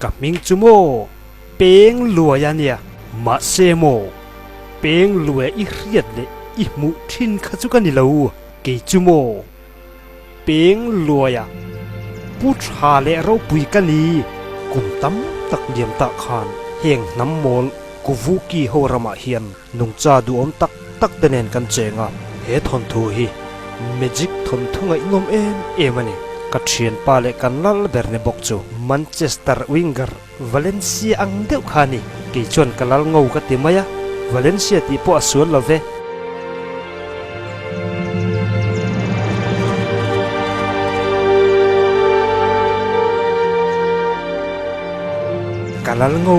Ka hming chu maw Peng Luai a nia. Mahse maw Peng Luai i hriat leh i hmuh thin kha chu ka ni lo. Kei chu maw Peng Luaia Pu Tha leh Ropui ka ni. Kum tam tak liam tah khan heng hnam mawl Kuvuki ho ramah hian nungcha duhawm tak tak te nen kan cheng a, he thawnthu hi magic thawnthu ngaihnawm em em a ni. Ka thianpa leh kan lal ber ni bawk chu Manchester winger Valencia ang deuh kha a ni. Kei chuan ka lal ngo ka ti mai a, Valencia tih pawh a sual lo ve. Ka lal ngo.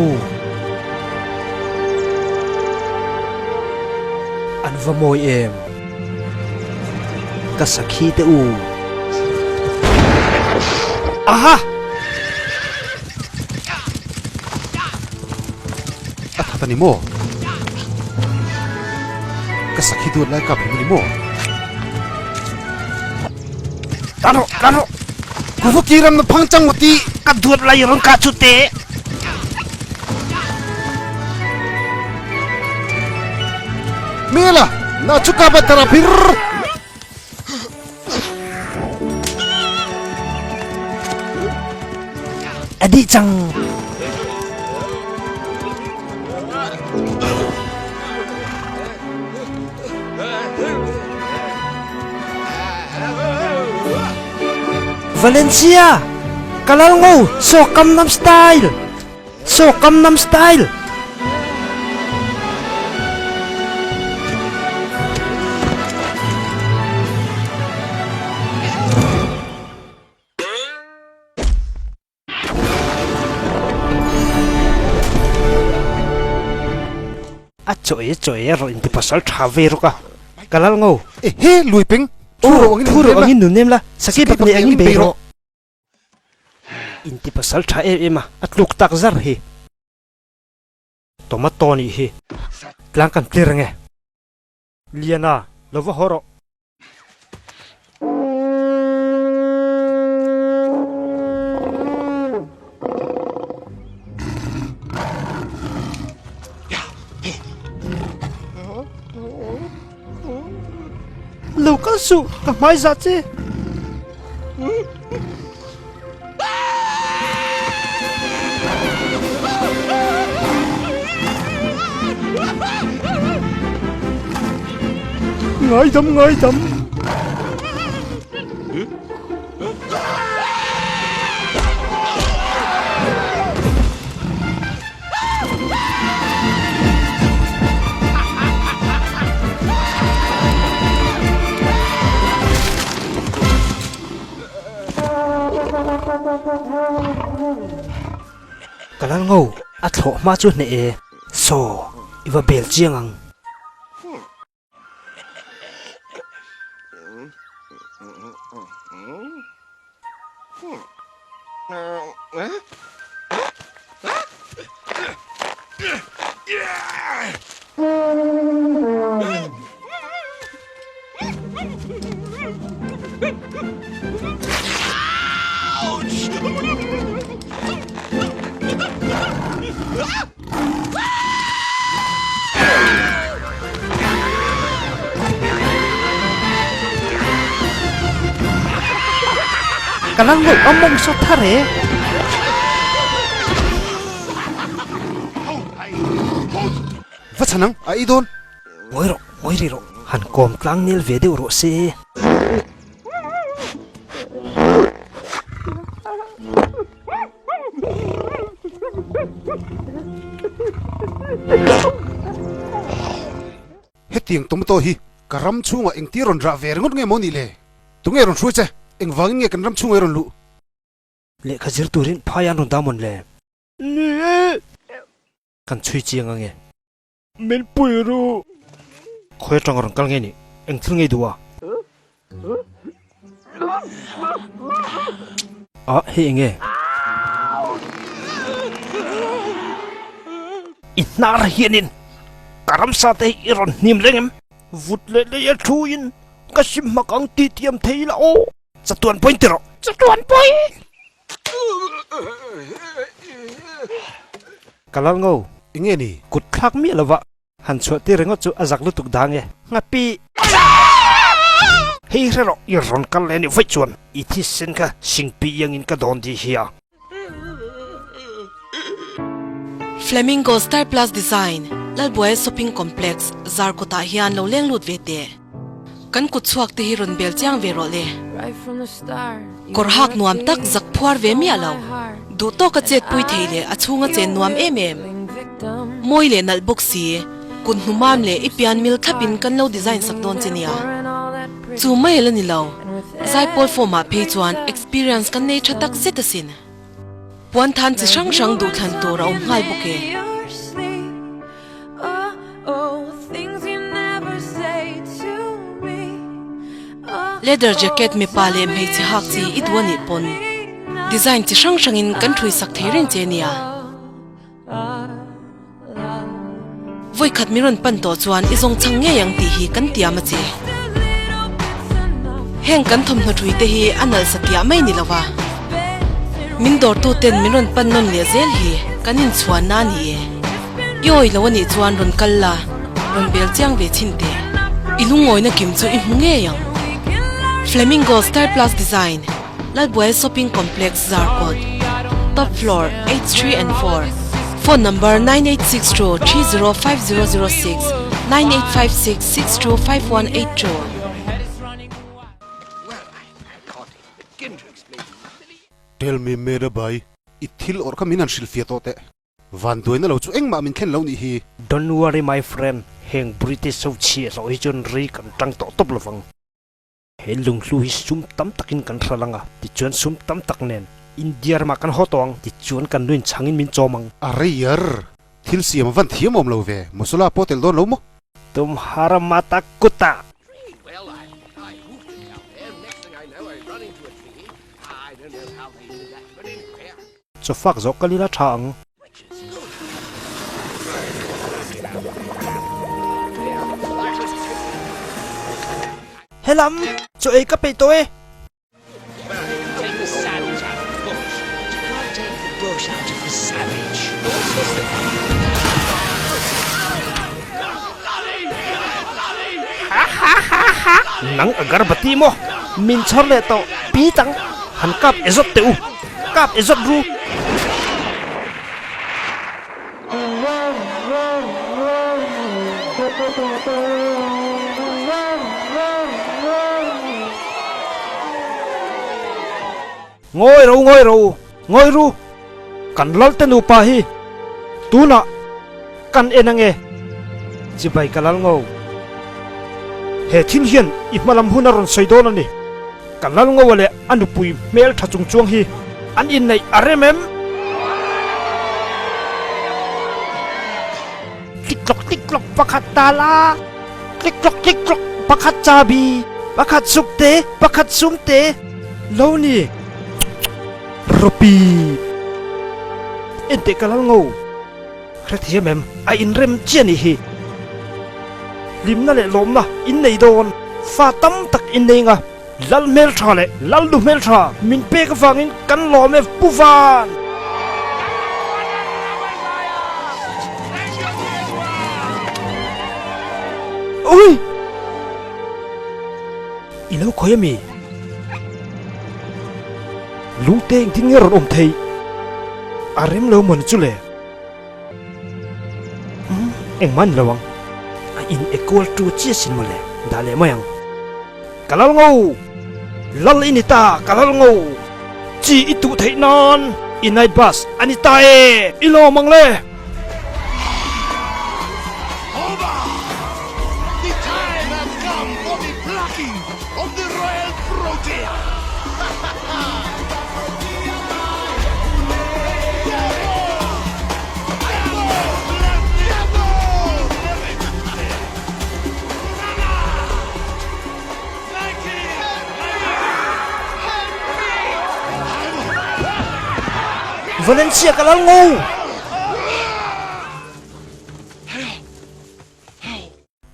An va mawi em? Ka sakhi te u. Aha! A that a ni maw? Ka sakhi duat lai kap hlim a ni maw? Tlan rawh, tlan rawh! Kuvu kiram na phang chang maw ti? Ka duat lai rawn kah chu teh! Mela, na chu ka bat tara phir! A dih cang. Valencia, kalal ngo, so Gangnam Style. So Gangnam Style. A chaw e chaw e rawh inti pasal tha ve rawk a, ka lal ngo. Ehe lui peng, thu rawh angin Thu rawh angin nun nem la, sakei bak nei angin bei rawh. Inti pasal tha em em a, a tluk tak zar hi. Tomato nih hi tlang kan tlir ange. Liana, lo va haw rawh. Lo kal suh, ka hmai zah che. Ngaidam ngaidam. Ka lal ngo, a thlawh hma chu hneh e. Saw, i va bel chiang ang. Ka lal ngawih a mawng saw thar e. Va chhan ang, a ei dawn. Ngawi rawh, ngawi rih rawh. Han kawm tlang nel ve deuh rawh se. Hetiang tomato hi ka ram chhungah engtir rawn rah ve ringawt nge maw nih le? Tunge rawn hruai che? Engvangin nge kan ram chhungah i rawn luh? Lehkha zir turin phai an rawn dah mawn le? Ni e! Kan chhui chiang ange. Min pui ru. Khawi atang rawn kal nge nih? Eng thil ngei duh a? Ah, hei eng nge? I hnar hianin ka ramsa te hi i rawn hnim reng em? Vut leh lei a thu in ka sim hmak ang tih tiam thei la aw. Chatuan pawhin ti rawh. Chatuan pawhin! Ka lal ngo. Enge ni? Kut thlak miah lova han chhuah tir ringawt chu a zak lutuk dang e. Nghapi! Hei hre rawh, i rawn kal leh a nih vaih chuan i thisen kha singpi iangin ka dawn tih hi a. Flamingo Star Plus Design, Lalbuaia Shopping Complex, Zarkawtah hian lo leng lut ve teh. Kan kut chhuak te hi rawn bel chiang ve rawh le. Kawr hak nuam tak zak phuar ve miah lo. Duh tawka chet pui thei leh a chhunga chen nuam em em. Mawi leh nalh bawk si, kut hnumam leh i pian mil thlapin kan lo design sak dawn che nia. Chu mai a la ni lo, Zaipawl form ah phei chuan experience kan nei tha tak zet asin. Puan than chi hrang hrang duhthlan tur a awm nghal bawk e. Leather jacket mipa leh hmeichhe hak chi i duh a nih pawn design chi hrang hrangin kan ṭhui sak thei reng che nia. Vawikhat min rawn pan tawh chuan i zawng chhang ngei ang tih hi kan tiam a che. Heng kan thawmhnaw ṭhui te hi a nalh satiah mai ni lova, min dawrtu ten min rawn pan nawn leh zel hi kan inchhuanna a ni e. I awi lo a nih chuan rawn kal la, rawn bel chiang ve chhin teh. I lungawina kim chu i hmu ngei ang. Flamingo Star Plus Design. Lalbuai Shopping Complex Zarkawt, Top Floor, H3 and 4, Phone Number 9862 305006, 9856 625182. Tell me Mera bhai, i thil awrh kha min han hrilhfiah tawh teh. Vanduaina lo chu engmah min thlen lo nih hi. Don't worry my friend, heng British ho chhiah hlawh hi chuan rei kan tang tawh tawp lovang. He lunghlu hi sum tam takin kan hral ang a, tichuan sum tam tak nen India ramah kan haw tawh ang, tichuan kan nuin chhangin min chawm ang. A rei ar, thil siam a van thiam awm lo ve, masala pawh tel dawn lo maw? Tumhara mata kuta. Chawfak zawh kal ila tha ang. Helam, chaw ei ka peih tawh e. Nang agarbati maw? Min chhawr leh tawh pi tang han kap e zawt teh u. Kap e zawt ru. Ngawi ro ngawi ro ngawi ru kan lal te nupa hi tunah kan en ange chibai ka lal ngo he thil hian i hmalam hun a rawn sawi dawn a ni. Ka Lalngoa leh a nupui hmel tha chung chuang hi an inneih a rem em? Tlik tlawk tlik tlawk pakhat tala, tlik tlawk tlik tlawk pakhat chabi, pakhat sukte, pakhat sumte, lo ni rawpi. Enteh ka Lalngo. Hrethiam em? A inrem chiah nih hi. Hlimna leh lawmna in nei dawn. Fa tam tak in nei nga. Lal hmeltha leh Lal nu hmeltha min pek avangin kan lawm e Pu Van! Ui! I lo khawi ami? Lungte engtin nge rawn awm thei? A rem lo maw ni chu le? Umm engmah ni lo ang. A in equal to chiah sin mawle. Dah leh mai ang. Ka lal ngo! Lal i ni ta, ka lal ngo! Chi i tuh theih nan i night bus a ni ta e! I lawm ang le! Valencia ka lal ngo!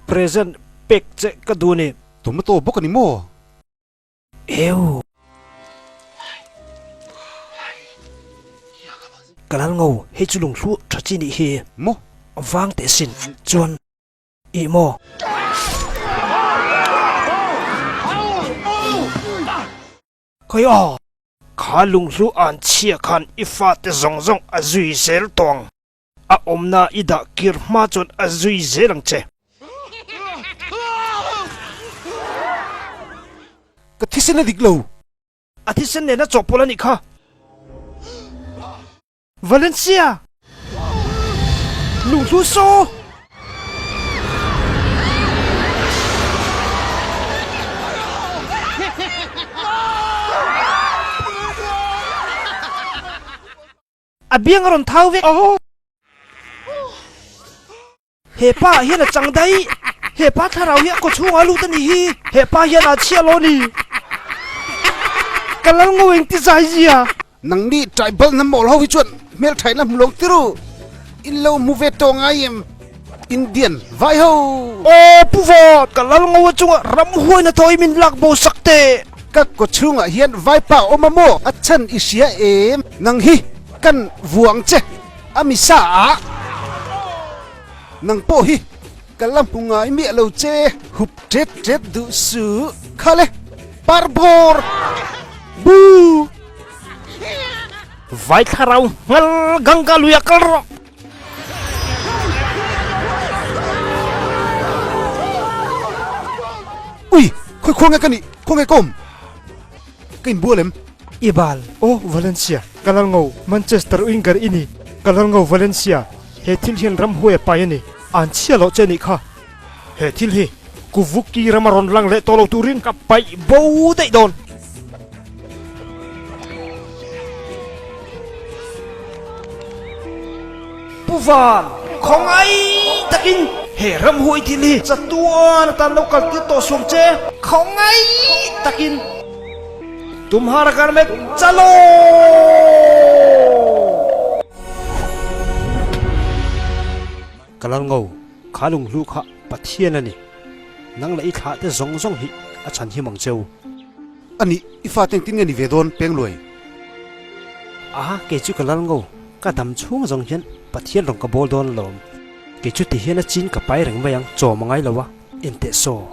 Present pek che ka duh a ni. Tomato bawk a ni maw? Eu! Ka lal ngo, hei chu lunghlu tha chi nih hi. Maw? A vang teh sin. Chuan, ih maw? Khawi aw! Kha lunghlu an chhia khan i fate zawng zawng a zui zel tawh ang. A awmna i dah kir hma chuan a zui zel ang che. Ka thisen a dik lo. A thisen nena chawhpawlh a nih kha. Valencia! Lunghlu saw! A biang a rawn thau vek. He pa ah hian a chang daih. He pa thlarau hi a kaw chhungah a lut a nih hi. He pa hian a chhiah lo a ni. Ka lal ngo eng ti zai zia. Nangni tribal hnam mawl ho hi chuan hmelthaina hmu lo tiru. In lo hmu ve tawh ngai em? Indian vai ho! Aw Pu Vat, ka lal ngo a chunga ramhuaina thaw i min lak bo sak teh. Ka kaw chhungah hian vaipa a awm a maw? A chhan i hria em? Nang hi kan vuang che a mi sa ah. Nang pawh hi ka la hmu ngai miah lo che. Hup tet tet duh suh. Khale parbawr! Buu! Vai thlarau nghal Ganga lui a kal rawh! Ui! Khawi khuang nge ka nih? Khaw nge ka awm? Ka inbual em? I bal. Aw Valencia, ka lal ngo. Manchester winger i ni. Ka lal ngo Valencia. He thil hian ramhuai a pai a ni. An chhia loh che nih kha. He thil hi Kuvuki rama rawn lang leh tawh lo turin ka paih bo daih dawn. Pu Van, khawngaih takin he ramhuai thil hi chatuan atan lo kal tir tawh suam che. Khawngaih takin Tumhara Karmet chalo! Ka lal ngo, kha lunghlu kha Pathian a ni. Nang leh i thlah te zawng zawng hi a chhan him ang cheu. A nih, i fate engtin nge ni ve dawn Pengluai? A, kei chu ka lal ngo, ka dam chhung zawng hian Pathian rawn ka bawl dawn alawm. Kei chu ti hian a chin ka pai reng mai ang, chawm a ngai lo a, enteh saw.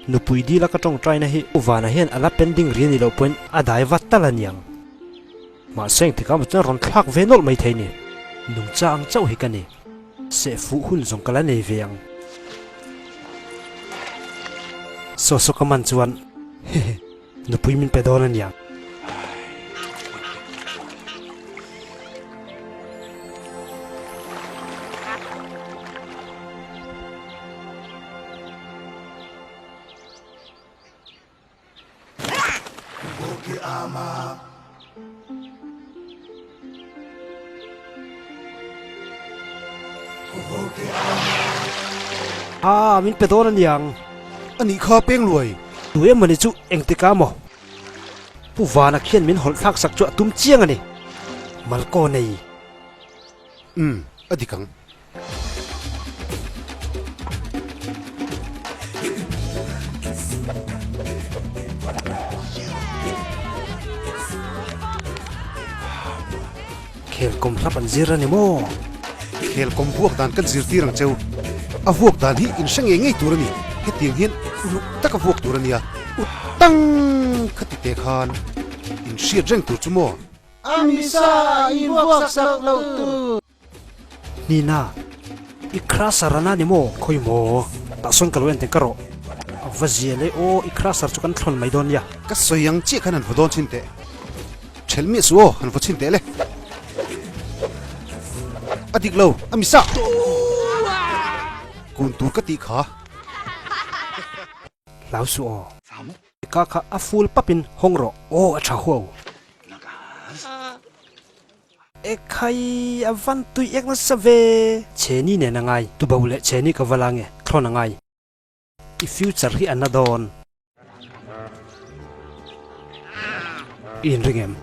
Nupui dila ka tawngtaina hi U Vana hian a la pending ri a nih loh pawhin a dai vat tal a niang. Mahse engtikah maw chuan rawn thlak ve nawlh mai thei ni. Nungcha ang chauh hi ka ni. Seh fuh hun zawng ka la nei ve ang. Saw saw ka man chuan hehe nupui min pe dawn a niang. Aa, min pe dawn a niang. A nih kha peng luai. Tu emawni chu engtika maw? Pu Vana khian min hawlh thlak sak chu a tum chiang a ni. Malkaw nei. Umm, a dik ang. Khel kawm hlap an zir a ni maw? Khel kawm vuak dan kan zirtir ang cheu. A vuak dan hi in hre ngei ngei tur a ni. Hetiang hian uluk taka vuak tur a nia. U tang khati te khan in hriat reng tur chu maw? A misa in vuak sak lo tur. Nina, i crusher a na ni maw? Khawi maw? Tah sawn ka lo en teng ka rawh. A va zia le aw, i crusher chu kan thlawn mai dawn nia. Ka sawi ang chiah khan han vaw dawn chhin teh. Ṭhelh miah suh aw, han vaw chhin teh le. A dik lo, a misa. Kun tur ka tih kha. Hlau suh aw. Ka kha a full pap in hawng rawh. Aw a tha huau. Ekhai a van tui ek nasa ve. Chheni nen a ngai. Tubo leh chheni ka va la nge thlawn a ngai. I future hi a na dawn. I inring em?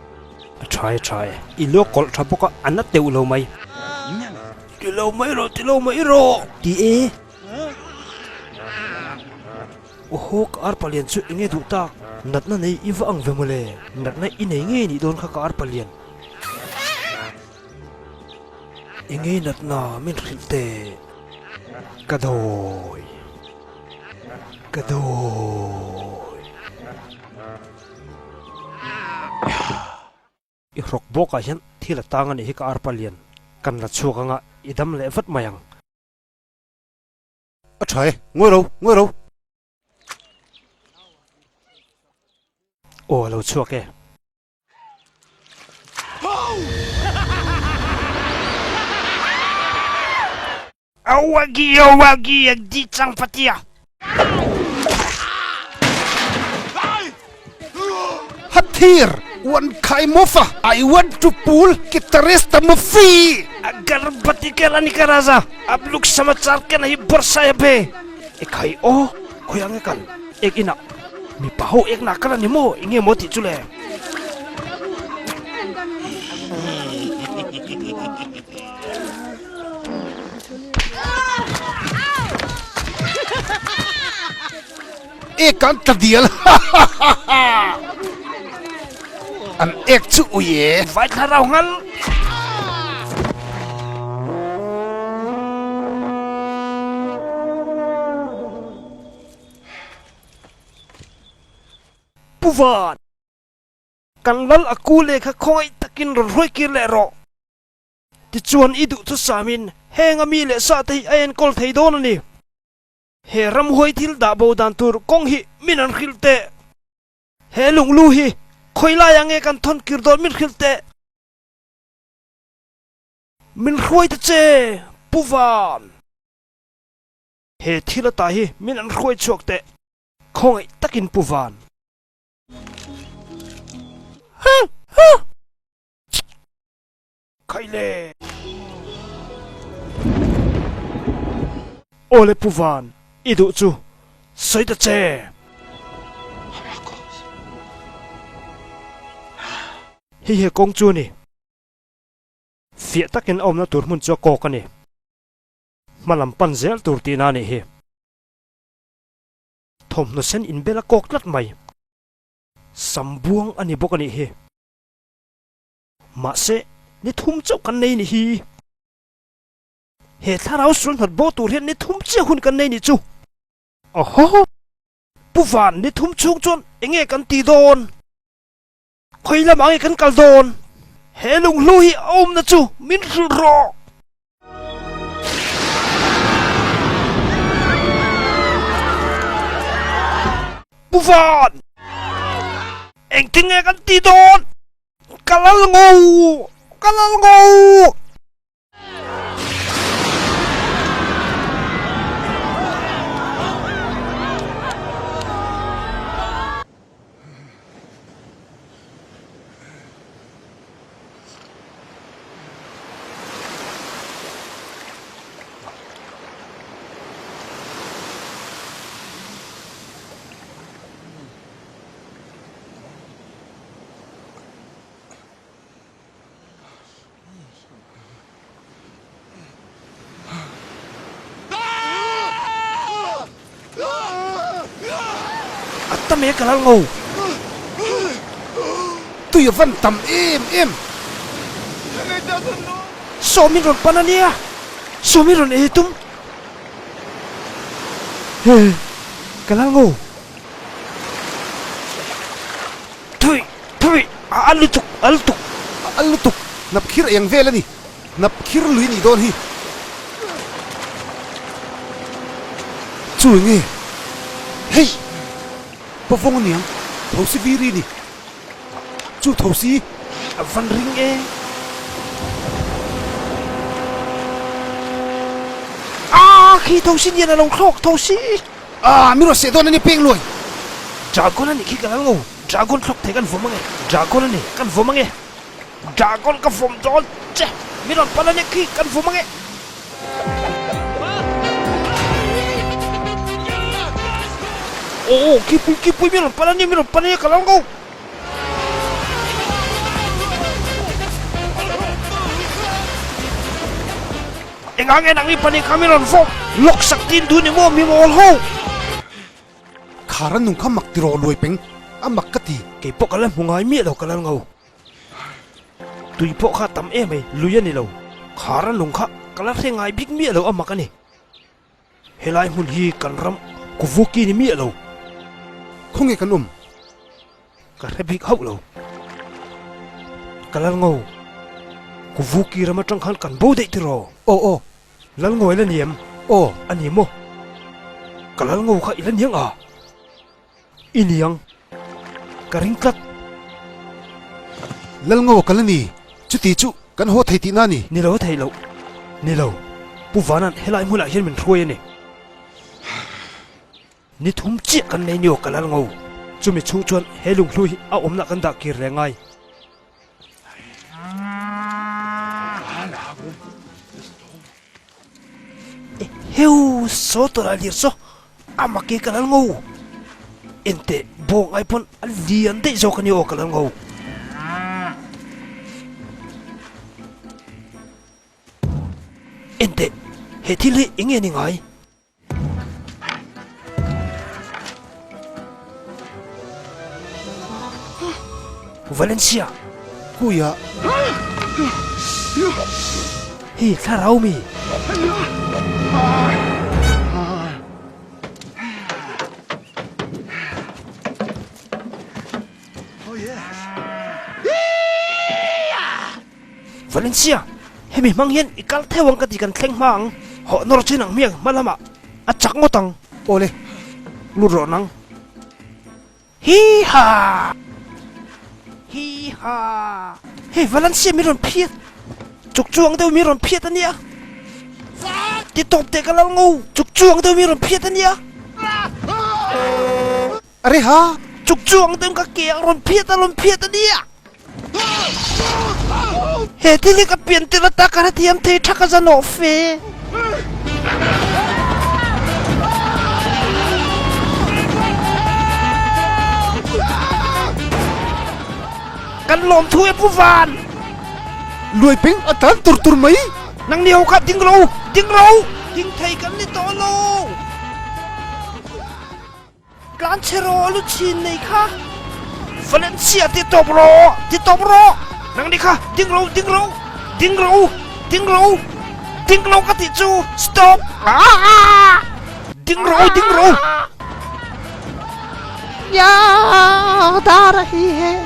A tha e tha e. I luak kawlh tha bawk a, a na teuh lo mai. Ti lo mai rawh, ti lo mai rawh. Ti e. Awhaw ka ar palian chu enge duh tak? Natna nei i va ang ve mawle. Natna i nei ngei nih dawn kha ka ar palian. I ngeinatna min hrilh teh. Ka dawi. Ka dawi. I hrawk bawkah hian thil a tang a nih hi ka arpa lian. Kan la chhuak anga i dam leh vat mai ang. A tha e, ngawi ro, ngawi ro. Aw a lo chhuak e. Awagi awagi di chang patia. Hathir wan khai mofa I want to pull kitarista mofi. Agarbati ke rani ka raja ab luk samachar ke nahi barsaya be. E khai o khoyang e kal ek ina mipa ho ek na kal ani maw enge maw tih chu le. Ek an tla dial An ek chu ui e. Vai thlarau ngal. Pu Van, kan lal a ku lehkha khawngaih takin rawn hruai kir leh rawh. Tichuan i duh thusamin heng a mi leh sa te hi a enkawl thei dawn a ni. He ramhuai thil dah bo dan tur kawng hi min an hrilh teh. He lunglu hi khawi laiah nge kan thawn kir dawn min hrilh teh. Min hruai ta che, Pu Van. He thil ata hi min an hruai chhuak teh. Khawngaih takin Pu Van. Khaile! Awle Pu Van, i duh chu sawi ta che! Hei he kawng chu a ni. Fiah takin a awmna tur hmun chu a kawk a ni. Hma lam pan zel tur tihna a nih hi. Thawmhnaw sen inbel a kawk tlat mai. Sam buang a ni bawk a nih hi. Mahse, ni thum chauh kan nei nih hi. He thlarau sul hnawt bo tur hian ni thum chiah hun kan nei nih chu. Awhaw! Pu Van, ni thum chhung chuan enge kan ti dawn? Khawi lamah nge kan kal dawn? He lunghlu hi a awmna chu min hrilh rawh! Pu Van! Engtin nge kan ti dawn? Ka lal ngo! Ka lal ngo! A tam e ka lal ngo. Tui a van tam em em. Saw min rawn pan a nia. Saw min rawn ei tum. He ka lal ngo. Thui, thui, a al lutuk, a al lutuk. A al lutuk, hnap khir eng vel a ni. Hnap khir lui nih dawn hi. Chu enge? Hei! Pawvawng a niang, thosi viri a ni. Chu thosi. A van ring e. Aaa khi thosi nian a lo thlawk thosi. Aaa mi rawn seh dawn a ni peng luai. Dragon a nih khi ka lal ngo. Dragon thlawk thei kan vawm ange. Dragon a ni kan vawm ange. Dragon ka vawm dawn che. Mi rawn pan a nih khi kan vawm ange. Aw kipui kipui mi rawn pan a ni mi rawn pan a ni ka lal ngo. Engah nge nangni pahnih kha min rawn vawk lawk sak tin duh ni maw mi mawl ho? Khar a nung kha mak ti rawh luai peng a mak ka ti. Kei pawh ka la hmu ngai miah lo ka lal ngo. Tui pawh kha tam em ai, lui a ni lo. Kha rannung kha ka la hre ngai bik miah lo a mak a ni. Helai hmun hi kan ram Kuvuki ni miah lo. Khawnge kan awm? Ka hre bik hauh lo. Ka lal ngo. Kuvuki ram atang khan kan bo daih tiraw? Aw aw. Lal ngo i la ni em? Aw. A ni maw? Ka lal ngo kha i la niang a? I niang. Ka ring tlat. Lal ngo ka la ni. Chuti chu kan haw thei tihna a ni. Ni lo a theih loh. Ni lo. Pu Vanan helai hmunah hian min hruai a ni. Ni thum chiah kan nei ni aw ka lal ngo. Chumi chhung chuan he lunghlu hi a awmna kan dah kir reng ngai. Heu saw tawrh a lir saw a mak e ka lal ngo. Enteh bawng ai pawn a lian daih zawk a ni aw ka lal ngo. Enteh he thil hi eng nge ni ngai? Valencia! Kuia! Hei thlarau mi! Valencia, hemi hmang hian i kal theuh ang ka ti kan thleng hma ang. Hawh nawr chin ang hmiang hma lamah a chak ngawt ang. Awle, lut rawh nang. Hi ha! Hi ha! Hei Valencia min rawn phiat. Chuk chuang deuh min rawn phiat a nia. Ti tawp teh ka lal ngo. Chuk chuang deuh min rawn phiat a nia. Are ha! Chuk chuang deuh ka ke a rawn phiat a rawn phiat a nia. He thil hi ka pian tirh ata ka hrethiam thei tha ka zanawh fe. Kan lawm thu e Pu Van! Luai peng a tlan tur tur mai! Nang ni ho kha ding ro! Ding ro! Ding thei kan ni tawh lo! Tlan chhe rawh lu chhin nei kha. Valencia ti tawp rawh ti tawp rawh nang ni kha ding ro ding ro ding ro ding ro ding lo ka tih chu stop aah ding ro ding ro. Yaad aa rahi hai.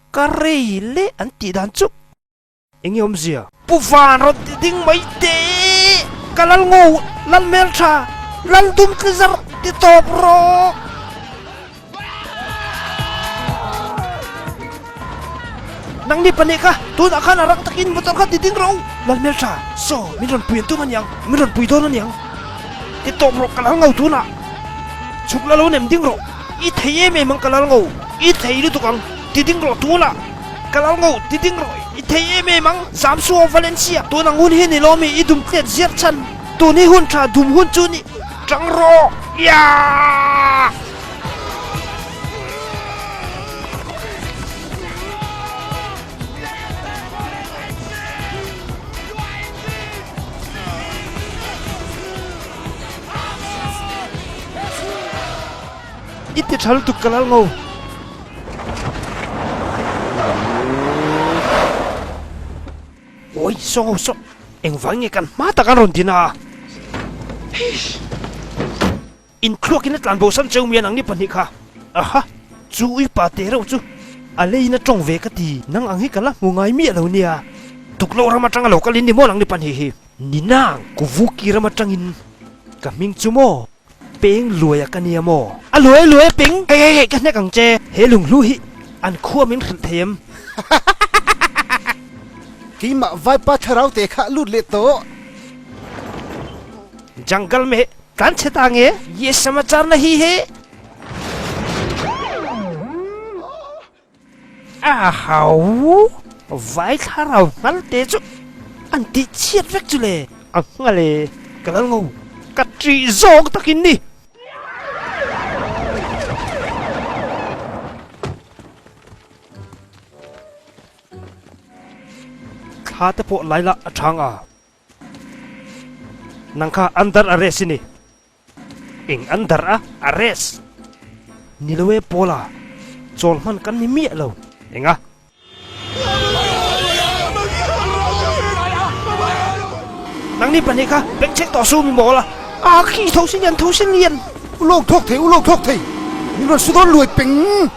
Ka rei leh an tih dan chu. Enge awmzia? Pu Van rawn ti ding mai teh! Ka lal ngo, lal hmeltha, lal dum tli zarh ti tawp rawh! Nangni pahnih kha tunah khan a rang takin motor kha ti ding rawh u! Lal hmeltha, saw, min rawn pui an tum aniang, min rawn pui dawn aniang. Ti tawp rawh ka lal ngo tunah. Chhuk la lo nem ding rawh, i thei em em ang ka lal ngo, i thei lutuk ang, ti ding rawh tunah. Ka lo ngo ti ding rawh i thei em em ang. Zamsuo Valencia tun ang hun hi ni lo mi i dum tlet ziar chhan tun hi hun tha dum hun chu ni tang rawh yeah! I ti tha lutuk ka lal ngo. Awi saw saw engvang nge kan hma tak an rawn din a? Inthluakin a tlan bo san cheu mian ang ni pahnih kha. Aha, chu uipa te reuh chu a leiin a tawng ve ka ti, nang ang hi ka la hmu ngai miah lo nia. Tukloh ram atanga lo kalin ni maw nang ni pahnih hi? Ninang, Kuvuki ram atangin ka hming chu maw? Peng luai a ka nia maw? A luai luai a peng! Hei hei hei ka hnek ang che! He lunghlu hi an khua min hrilh thei em? Keimah vaipa thlarau te kha lut leh tawh. Jungle meh tlan chhe ta nge? Ye samachar nahi he! A hau vai thlarau nghal te chu an tih chhiat vek chu le. A nghal e, ka lal ngo, ka ṭih zawk takin ni. Thla te pawh lai lah a chang a. Nang kha under arrest i ni. Eng under a arrest? Ni lo e Paula, chawl hman kan ni miah lo. Enga? Nangni pahnih kha bengchheng tawh su mi mawl a. A khi tho si lian tho si lian. U lawk thawk thei, u lawk thawk thei. Min rawn su dawn luai peng.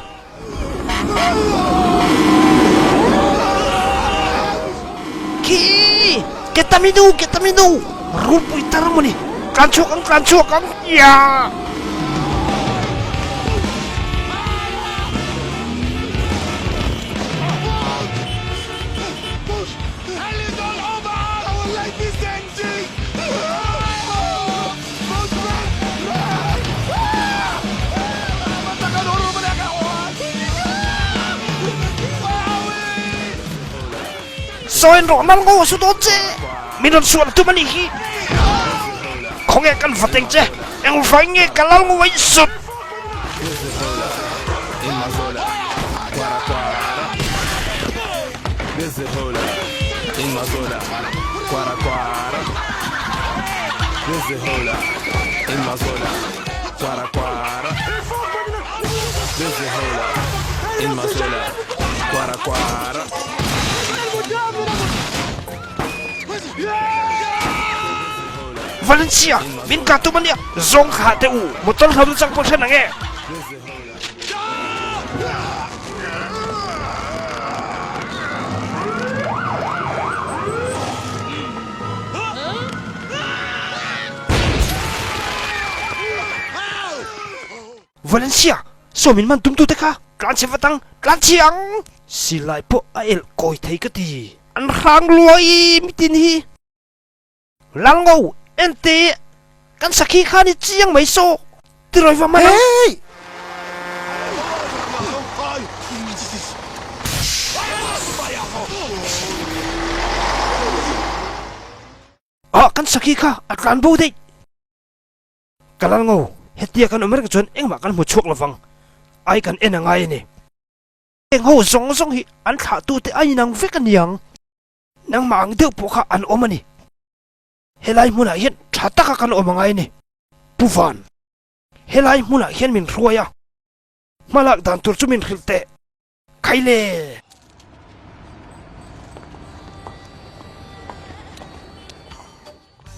Khi! Ketaminu, ketaminu! Rulpui tar mawni. Tlan chhuak ang, tlan chhuak ang. Ia! Sawiin rawh nal ngo a su dawn che, min rawn sual tum a nih hi. Khawnge kan va teng che, engvai nge ka lal ngo a insut? Valencia, min ka tum a nia, zawng kha teh u, motor hlo na chang pawh hre nang e. Valencia, saw min man tumtute kha tlan chhe vat ang, tlan chhe ang! Silai pawh a elh kawi thei ka ti. An hrang luai mitin hi. Lalngo, ente, kan sakhi kha ni chiang mai saw, ti rawi va man ang. Hey! Ah, kan sakhi kha a tlan bo daih. Ka Lalngo, hetia kan awm reng chuan engmah kan hmu chhuak lovang, ai kan en a ngai a ni. Heng ho zawng zawng hi an thlahtute a inang vek a niang. Nangmah ang deuh pawh kha an awm a ni. Helai hmunah hian tha taka kan awm angai a ni. Pu Van, helai hmunah hian min hruai a, hmalak dan tur chu min hrilh teh. Khai le!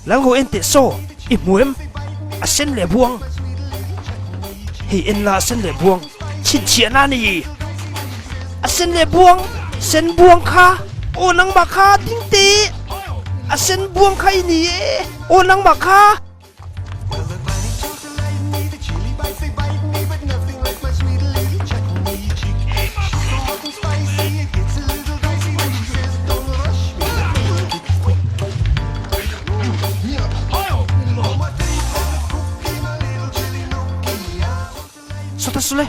Lalngo en teh saw, i hmu em? A sen leh buang. Hei en la a sen leh buang, chhinchhiahna a ni. A sen leh buang, sen buang kha, aw nangmah kha ding teh. A sen buang kha i ni e, aw nangmah kha. Sawta sule.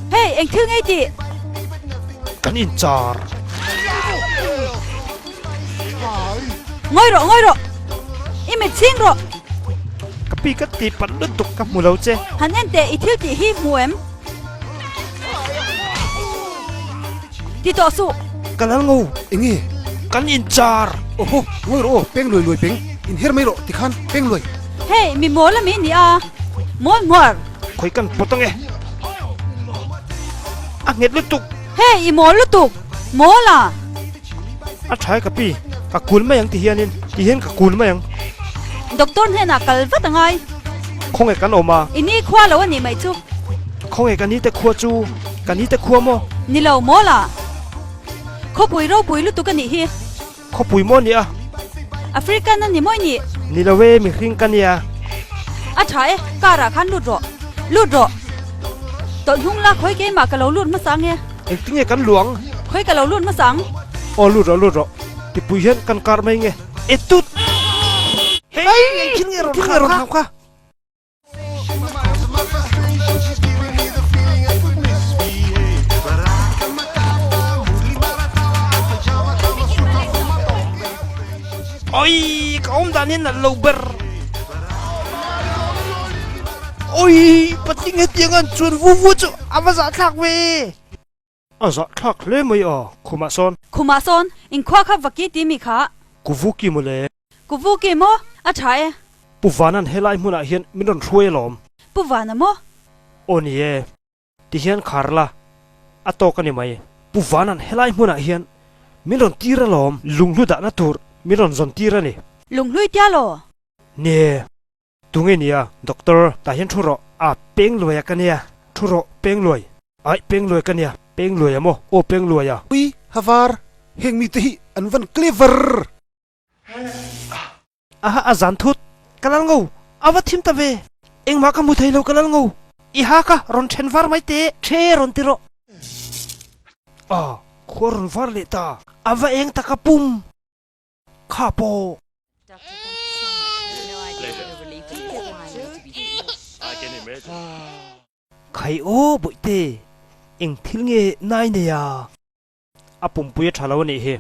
Hey, eng thil ngei tih? Kan inchar. Ngawi rawh, ngawi rawh. I mit chhing rawh. Ka pi ka ti pat lutuk ka hmu lo che. Han en teh, i thil tih hi hmu em? Ti tawh suh. Ka lal ngo. Enge? Kan inchar. Oho, ngawi rawh aw, peng luai luai peng. Inher mai rawh tikhan peng luai. Hey, mi mawl ami ni a. Mawl hmuar. Khawi kan pawt ange. A nghet lutuk. Hey, i mawl lutuk. Mawl a. A tha e ka pi, ka kul mai ang ti hianin, ti hian ka kul mai ang. Doctor hnenah kal vat a ngai. Khawnge kan awm a? I ni khua lo a nih mai chu. Khawnge ka ni te khua chu? Ka ni te khua maw? Ni lo mawl a. Khawpui ropui lutuk a nih hi. Khawpui maw nia? African a ni mawi nih? Ni lo e, mihring ka nia. A tha e, car ah khan lut rawh. Lut rawh. Tawlh hnung la khawi keimah ka lo lut hmasa ang e. Engtinge kan luang? Khawi ka lo lut hmasa ang. Aw lut rawh, lut rawh. Tipui hian kan kar mai nge. E tut! Hei, engthil nge rawn hau kha? Oi, ka awm dan hian nalh lo ber. Oi! Patling hetiang an chuan vu vu chu a va zahthlak ve! A zahthlak hle mai a, khumah sawn. Khumah sawn, inkhua kha vaki ti mi kha. Kuvuki mawle. Kuvuki maw? A tha e. Pu Vana'n helai hmunah hian min rawn hruai alawm. Pu Vana maw? Aw ni e. Ti hian khar la, a tawk a ni mai. Pu Vana'n helai hmunah hian min rawn tir alawm. Lunghlu dahna tur min rawn zawn tir a ni. Lunghlui tia law? Ni e. Tunge nia, Doctor, tah hian thu rawh. A, Pengluaia ka nia. Thu rawh, Pengluai. Aih, Pengluai ka nia. Pengluaia maw? Aw, Pengluaia. Ui, Havar, heng mite hi an van clever! Aha, a zan thut. Ka lal ngo. A va thim ta ve. Engmah ka hmu thei lo ka lal ngo. I ha ka rawn then var mai teh. The rawn ti rawh. A, khua rawn var leh ta. A va eng tak a pum. Kha pawh. Khai aw bawihte, eng thil nge nai nei a? A pumpui a tha lo a nih hi.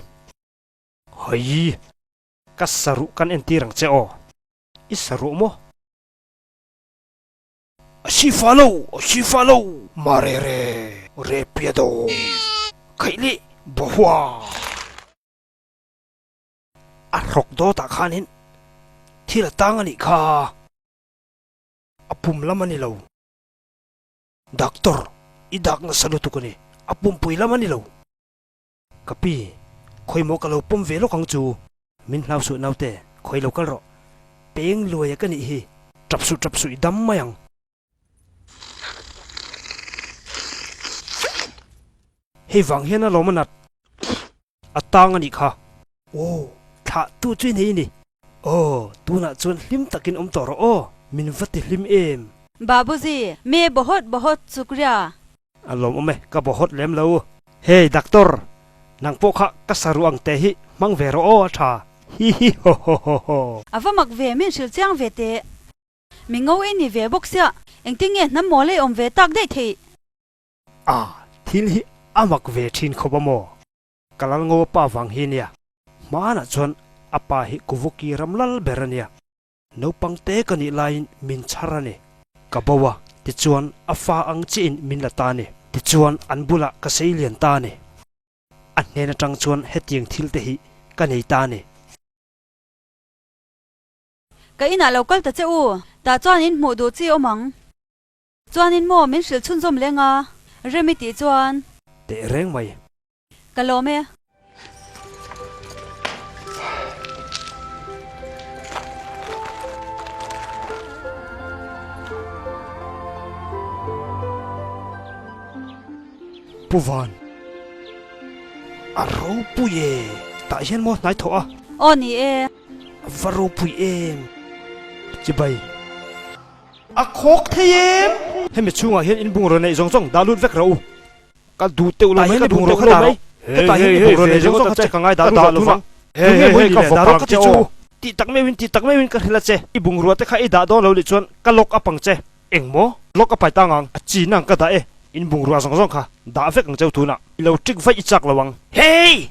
Haii! Ka saruh kan entir ang che aw. I saruh maw? A si fa lo, a si fa lo! Marere, Repiado, Khaihli, Bohua! A hrawk dawtah khanin thil a tang a nih kha. A pum lam a ni lo. Doctor, i dak nasa lutuk a ni. A pumpui lam a ni lo. Ka pi, khawi maw ka lo pawm ve lawk ang chu. Min hlau suh naute, khawi lo kal rawh. Peng luaia ka nih hi. Tap suh tap suh i dam mai ang. Hei vang hian a lawm a nat. A tang a nih kha. Aw, thlah tu chu i nei ni. Aw, tunah chuan hlim takin awm tawh rawh aw, min va ti hlim em. Babuji, me bohot bohot chukria. A lawmawm e, ka bohot lem lo. Hey doctor, nang pawh kha ka saruh ang te hi hmang ve rawh aw a tha. Hihi hohohoho. A va mak ve, min hrilh chiang ve teh. Mi ngo i ni ve bawk sia, engtin nge hnam mawl ei awm ve tak daih theih? A, thil hi a mak ve thin khawp a maw? Ka lal ngo pa vang hi nia. Hmanah chuan a pa hi Kuvuki ram lal ber a nia. Naupang te ka nih laiin min chhar a ni. Ka bo a, tichuan a fa ang chiahin min la ta a ni. Tichuan an bulah ka sei lian ta a ni. A hnen atang chuan hetiang thil te hi ka nei ta a ni. Ka inah lo kal ta che u, tah chuan in hmuh duh chi awm ang. Chuanin maw min hrilh chhunzawm leng a, Remi tih chuan. Teh reng mai. Ka lawm e. Pu Van. A ropui e. Tah hian maw hnai thawh a. Aw ni e. A va ropui em. Chibai. A khawk thei em? Hemi chhungah hian in bungraw neih zawng zawng dah lut vek rawh u. Ka duh teuh lo mai, ka duh teuh lo mai. Hetah hian i bungraw neih zawng zawng kha che ka ngai dah lut lo vang. Tunge maw i nih le? Dah rawh ka ti chu. Tih tak meuhin, tih tak meuhin ka hrilh a che. I bungrua te kha i dah dawn lo nih chuan ka lock up ang che. Eng maw? Lock up ai tang ang. A chin ang ka dah e. In bungrua zawng zawng kha dah vek ang cheu tunah. I lo trick vaih i chak lo ang. Hey!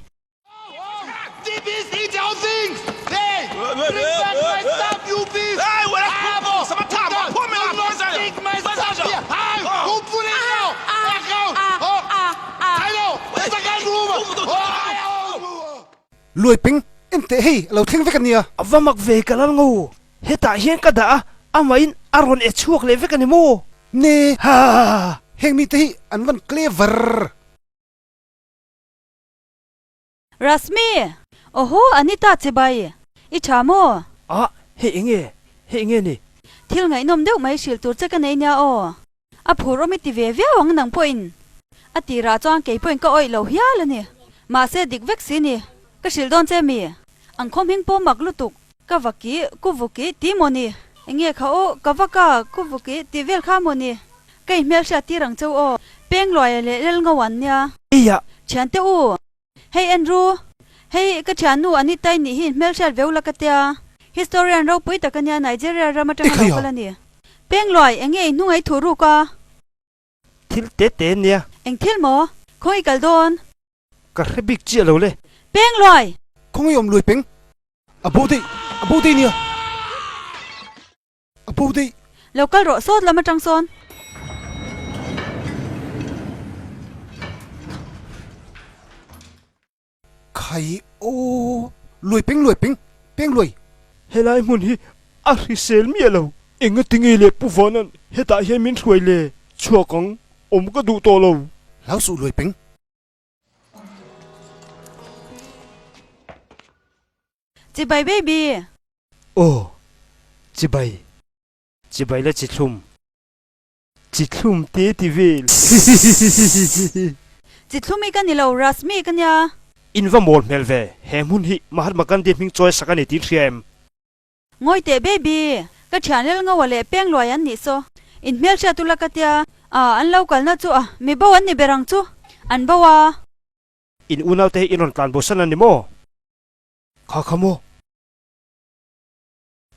Luai peng en teh hei a lo thleng vek a nia. A va mak ve ka lal ngo. Hetah hian ka dah a, amahin a rawn e chhuak leh vek a ni maw? Ne. Ha. Heng mite hi an van clever. Rashmi! Awhaw Anita chibai, i tha maw? Ah, hei enge? Hei enge ni? Thil ngaihnawm deuh mai hrilh tur che ka nei nia aw. A phur awm i ti ve viau ang nang pawhin. A tirah chuan kei pawhin ka awih lo hial a ni. Mahse dik vek si ni. Ka hrilh dawn che mi? Ang khaw hming pawh mak lutuk. Ka va ki, ku vu ki ti maw ni? Enge kha aw, ka va ka, ku vu ki ti vel kha maw ni? Ka inhmel hriat tir ang cheu aw. Pengluaia leh Lelngo an nia. Eia! Thiante u! Hei Andrew! Hei ka thiannu Anita i nih hi inhmel hriat veu la ka tia. Historian ropui tak a nia Nigeria ram atanga lo kal a ni. Pengluai, enge i hnung ei thuh ruk a? Thil te te nia. Eng thil maw? Khawngi kal dawn? Ka hre bik chiah lo le. Pengluai! Khawngi awm luai peng? A bo daih, a bo daih nia. A bo daih. Lo kal rawh sawt lam atang sawn. Khai aw, luai peng luai peng, peng luai. Helai hmun hi a hrisel miah lo. Engatinge le Pu Vanan hetah hian min hruai le? Chhuak ang, awm ka duh tawh lo. Hlau suh luai peng. Chibai baby! Aw, chibai. Chibai la chithlum. Chithlum te ti vel. Hihihihihihi. Chithlum i ka ni lo, Rashmi ka nia. In va mawl hmel ve, he hmun hi Mahatma Gandhi hming chawi sak a ni tih hria em? Ngawi teh baby, ka thian lel ngawa leh peng luai an nih saw. In hmelhriat ula ka tia, ah an lo kalna chu a mi bo an ni ber ang chu, an bo a. In unaute hi in rawn tlan bosan a ni maw? Kha kha maw?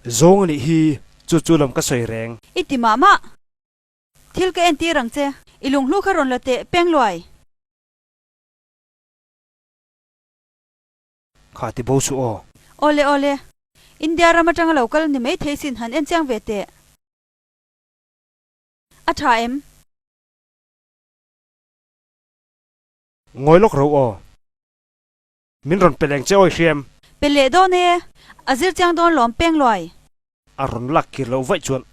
Zawng a nih hi, chu chu lam ka sawi reng. I ti mah mah. Thil ka entir ang che. I lunghlu kha rawn la teh peng luai. Kha ti bo suh aw. Awle awle. India ram atanga lo kal ni mai thei sin han en chiang ve teh. A tha em? Ngawi lawk ro aw. Min rawn pe leng che awi hriam. Pe leh dawn e. A zir chiang dawn lawm peng luai. A rawn lak kir loh vaih chuan.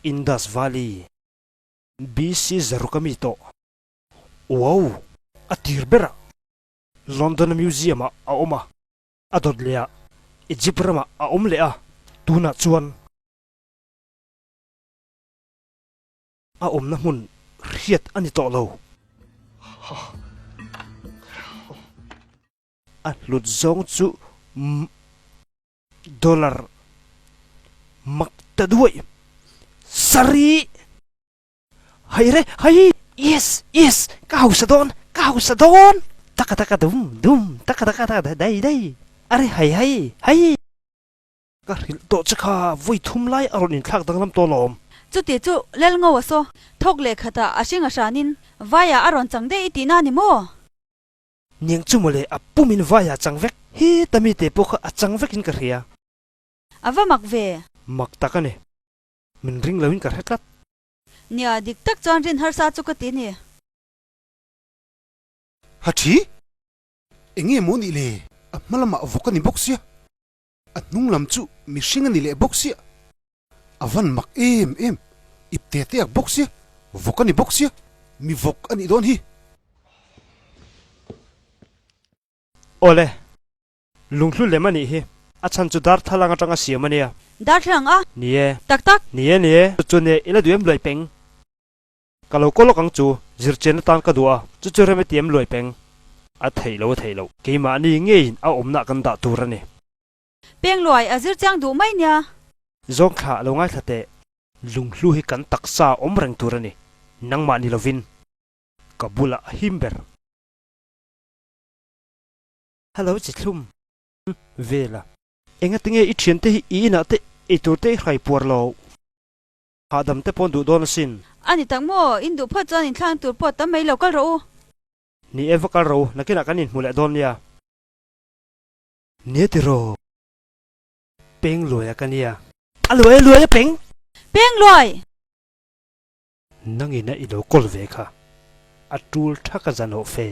Indus Valley BC zaruk a mi tawh. Wow! A tir berah London-a museum-ah a awm a, a dawt leh ah Egypt ramah a awm leh a, tunah chuan a awmna hmun hriat a ni tawh lo. A hlut zawng chu dollar mak ta duai sarih. Haire hai! Yes! Yes! Ka hausa dawn! Ka hausa dawn! Taka taka dum dum taka taka taka dai dai Are hai hai hai! Ka hrilh tawh che kha vawi thum lai a rawn inthlak danglam tawh lawm. Chuti chu Lalngo a saw thawk leh khatah a hring a hranin vaiah a rawn chang daih i tihna a ni maw? Niang chu mawle a pumin vaiah a chang vek. Heta mite pawh kha a chang vekin ka hria. A va mak ve. Mak tak a ni. Min ring loin ka hre tlat. Nia, dik tak chuan rin harsa chu ka ti ni. Ha thi? Enge maw nih le? A hma lamah vawk a ni bawk sia. A hnung lam chu mihring a ni leh bawk sia. A van mak em em. Ip te te ak bawk sia. Vawk a ni bawk sia. Mi vawk a nih dawn hi. Awle, Lunghlu lem a nih hi. A chhan chu darthlalang atanga siam a nia. Darthlalang a? Ni e. Tak tak. Ni e, ni e. Chu nia i la duh em luai peng? Ka lo kaw lawk ang chu, zirchian atan ka duh a, chu chu rem i ti em luai peng? A theih lo, a theih loh. Keimahni ngeiin a awmna kan dah tur a ni. Peng luai a zir chiang duh mai nia. Zawng thla lo ngaithla teh. Lunghlu hi kan taksa awm reng tur a ni. Nangmah ni lovin ka bulah a him ber. Hello Chithlum Vela, engatinge i thiante hi i inah te eitur te i hrai puar lo? Hahdam te pawh an duh dawn asin. A ni tak maw, in duh phawt chuan inthlang tur pawh tam mai lo kal rawh u. Ni e va kal rawh u, nakinah kan inhmu leh dawn nia. Nia tiraw, peng luai a ka nia. A luai a luai a peng! Peng luai! Nangina i lo kawl ve kha, a tul thak a zanawh fe.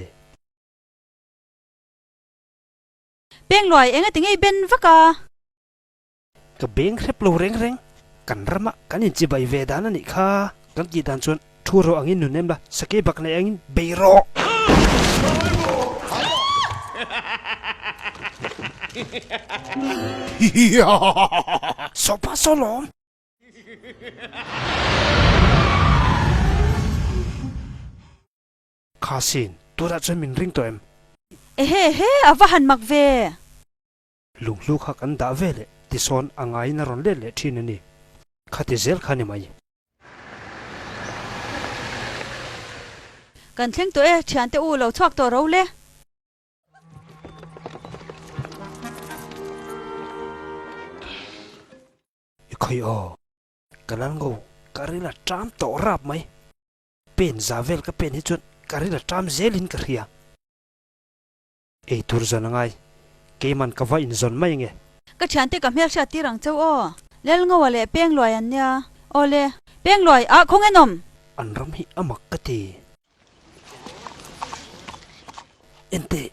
Peng luai eng a ti ngei ben vak a. Ka beng hrep lo reng reng. Kan rama kan inchibai ve dan a nih kha. Kan tih dan chuan thu rawh angin nun em la, sakei bak nei angin bei rawh. Sawpa saw lawm. Kha sin, tunah chuan min ring tawh em? Ehe ehe, a va han mak ve! Lunghlu kha kan dah ve leh tisawn a ngaiin a rawn let leh thin a ni. Khati zel kha ni mai. Kan thleng tawh e, thiante u lo chhuak tawh ro le. Khawi aw, ka lal ngo, ka ril a ṭam tawh rap mai. Pen za vel ka pen hi chuan ka ril a ṭam zelin ka hria. Ei tur zawn a ngai, keiman ka va inzawn mai nge. Ka thiante ka hmel hriat tir ang cheu aw. Lelngoa leh Pengluai an nia. Awle, Pengluai, ah khawnge nawm? An ram hi a mak ka ti. Enteh,